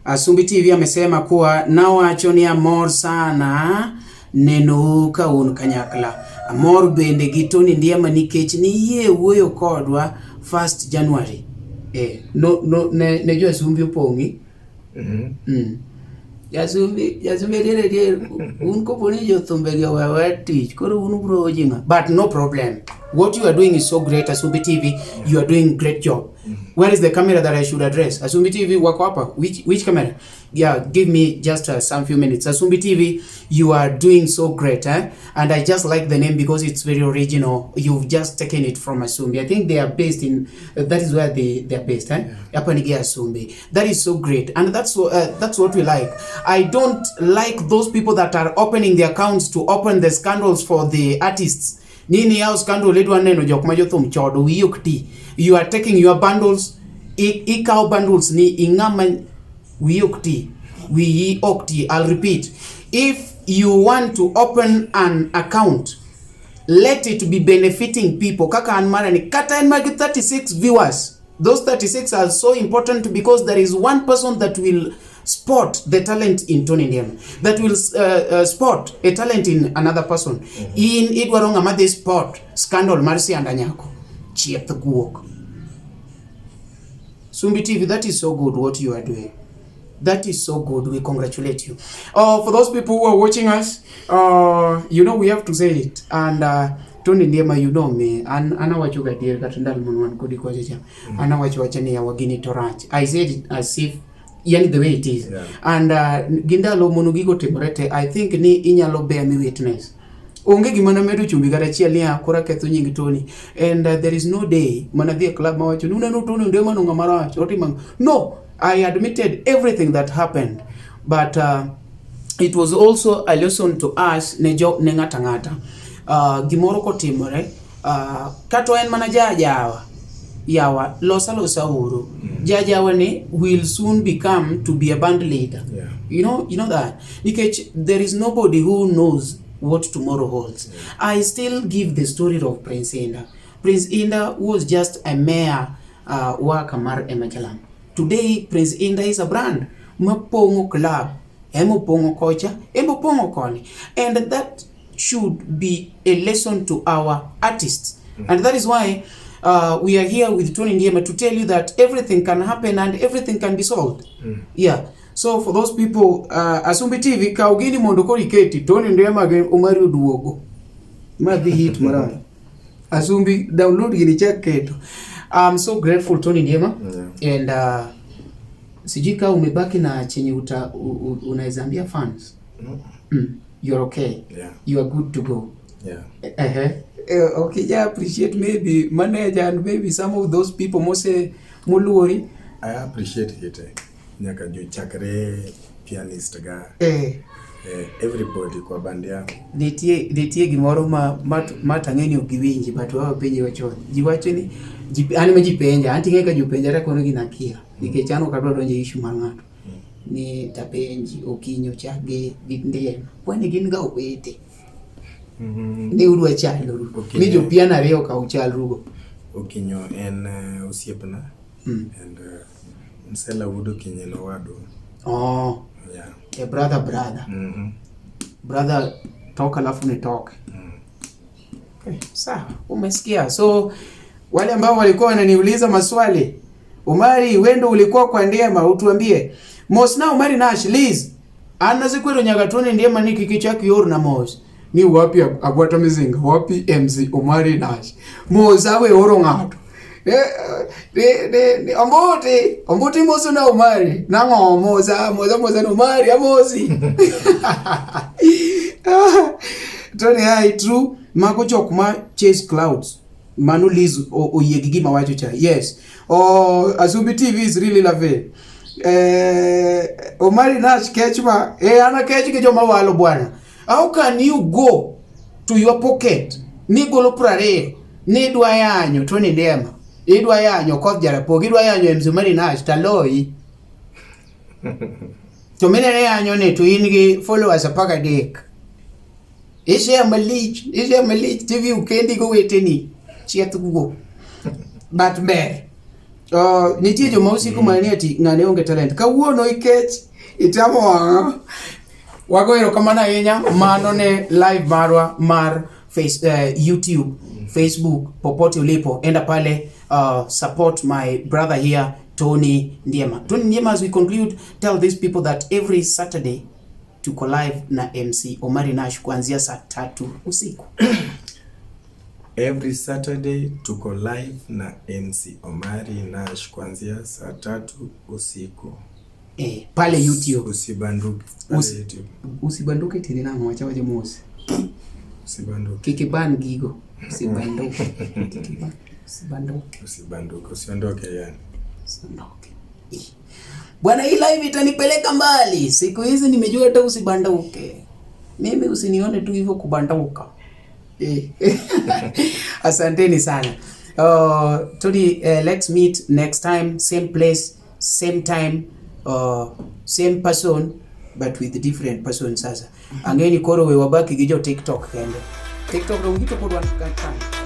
Asumbi TV amesema kuwa nawacho ni amor sana neno ka un kanyakla. Amor bende gi Tony Ndiema nikech ni yie wuoyo kodwa 1st January. No no ne jo Asumbi opong'i. Jasumbi diere un koponi jothumbe gi owewe tich koro un ubro jinga, but no problem. What you are doing is so great, Asumbi TV. You are doing great job. Where is the camera that I should address? Asumbi TV wako hapa. Which camera? Yeah, give me just some few minutes. Asumbi TV, you are doing so great, eh? And I just like the name because it's very original. You've just taken it from Asumbi. I think they are based in, that is where they are based, eh? Hapa ni Asumbi. That is so great, and that's what we like. I don't like those people that are opening their accounts to open the scandals for the artists. Nini yao scandal idwa neno jok ma jothum chodo wiyi ok ti. You are taking your bundles, ikaw bundles ni ing'ama wiyi ok ti. Wiyi ok ti. I'll repeat. If you want to open an account, let it be benefiting people. Kaka an mara ni kata en magi 36 viewers. Those 36 are so important because there is one person that will spot the talent in Tony Ndiema, that will spot a talent in another person. In idwaro ng'ama dhi spot scandal mar Sianda Nyako, chieth guok. Sumbi TV, that is so good what you are doing. That is so good. We congratulate you. For those people who are watching us, you know we have to say it. And Tony Ndiema, you know me. An anawacho gadier kata ndalo mon wan kodi kocha cha. Anawacho wacha ni yawa gini to rach. I said it as if yani the way it is. Yeah. And gi ndalo mono gigo timore te, I think ni inyalo bear me witness. Onge gima namedo chumbi kata achiel niya koro aketho nying Tony. And there is no day manadhi e club mawacho ni uneno Tony Ndiema no ng'ama rach. Otimo ang'o?" No, I admitted everything that happened. But it was also a lesson to us ne jo ne ng'ata ng'ata. Gimoro kotimore kata en mana jajawa yawa losa losa uru jajawa ni will soon become to be a band leader. Yeah. You know that nikech there is nobody who knows what tomorrow holds. I still give the story of Prince Indah. Prince Indah was just a mere worker mar Emajalam. Today Prince Indah is a brand mapong'o club, emopong'o kocha, emopong'o koni, and that should be a lesson to our artists. And that is why we are here with Tony Ndiema to tell you that everything can happen and everything can be solved. Yeah. So for those people, Asumbi TV, kaw gini mondo koro iketi Tony Ndiema gi Omari oduogo. Ma dhi hit marach. Asumbi download gini chak keto. I'm so grateful, Tony Ndiema. Yeah. And sijui kama umebaki na chenye uta unaweza ambia fans. You're okay. Yeah. You are good to go. Yeah. Okay, yeah, appreciate maybe manager and maybe some of those people mose moluori. I appreciate it. Nyaka jo chakre pianist ga. Everybody kwa band yangu. Nitie gimoro ma matang'e ni ok giwinji but wapenji wachon. Ji wacho ni an ema ji penja, an ting'e ka ji openja to akono gina akia. Nikech an ok adwa donjo e issue mar ng'ato. Ni tapenji Okinyo cha gi Ndiema. Kwani gin ga owete. Ni udwa chaloru. Okinyo. Ni jopiano ariyo ka uchalrugo. Okinyo en osiepna. And Msela wuod Okinyo en owadwa. Oh. Yeah. A brother. Brother toka alafu nitoke. Okay, sawa, umesikia. So wale ambao walikuwa wananiuliza maswali, Omari wewe ndio ulikuwa kwa Ndiema utuambie. Mos na Omari Nash Liz. Ana zikwero nyaka Tony Ndiema ni kikicha kior na mos. Ni wapi agwata mizinga, wapi MC Omari Nash. Mos awe oro ng'ato. Ombuti, ombuti moso na Omari. Nang'o moza, moza moza na Omari amosi. Tony hai true mago jok ma chase clouds. Mano Liz oyie gi gima wacho cha. Yes. Oh, Asumbi TV is really lovely. Omari Nash kech ma ana kech gi joma walo bwana. How can you go to your pocket ni golo 20 ni idwa yanyo Tony Ndiema, idwa yanyo Koth Jarapogi, idwa yanyo MC Omari Nash taloyi. To minene yanyo ni to in gi followers 13. Ishare malich, ishare malich TV ukendi go weteni chieth guo. But ber. Nitie joma osiko mana ni ati ng'ane onge talent. Kawuono ikech itamo wang'a. Wago erokamano ahinya. Mano ne live marwa mar YouTube, Facebook, popote ulipo. Enda pale, support my brother here, Tony Ndiema. Tony Ndiema, as we conclude, tell these people that every Saturday tuko live na MC Omari Nash kuanzia saa 3 usiku. Every Saturday tuko live na MC Omari Nash kuanzia saa 3 usiku. Pale YouTube. Usibanduke pale YouTube. Usibanduke tena na wacha waje mose. Usibanduke. Kikiban gigo. Usibanduke. Kikiban. Usibanduke. Usibanduke, usiondoke yani. Usiondoke. Bwana, hii live itanipeleka mbali. Siku hizi nimejua hata usibanduke. Mimi usinione tu hivyo kubanduka. Asanteni sana. Tony, let's meet next time, same place, same time, same person but with different person sasa. Angeni koro we wabaki gijo TikTok kende. TikTok ndo ngito kodwa kan.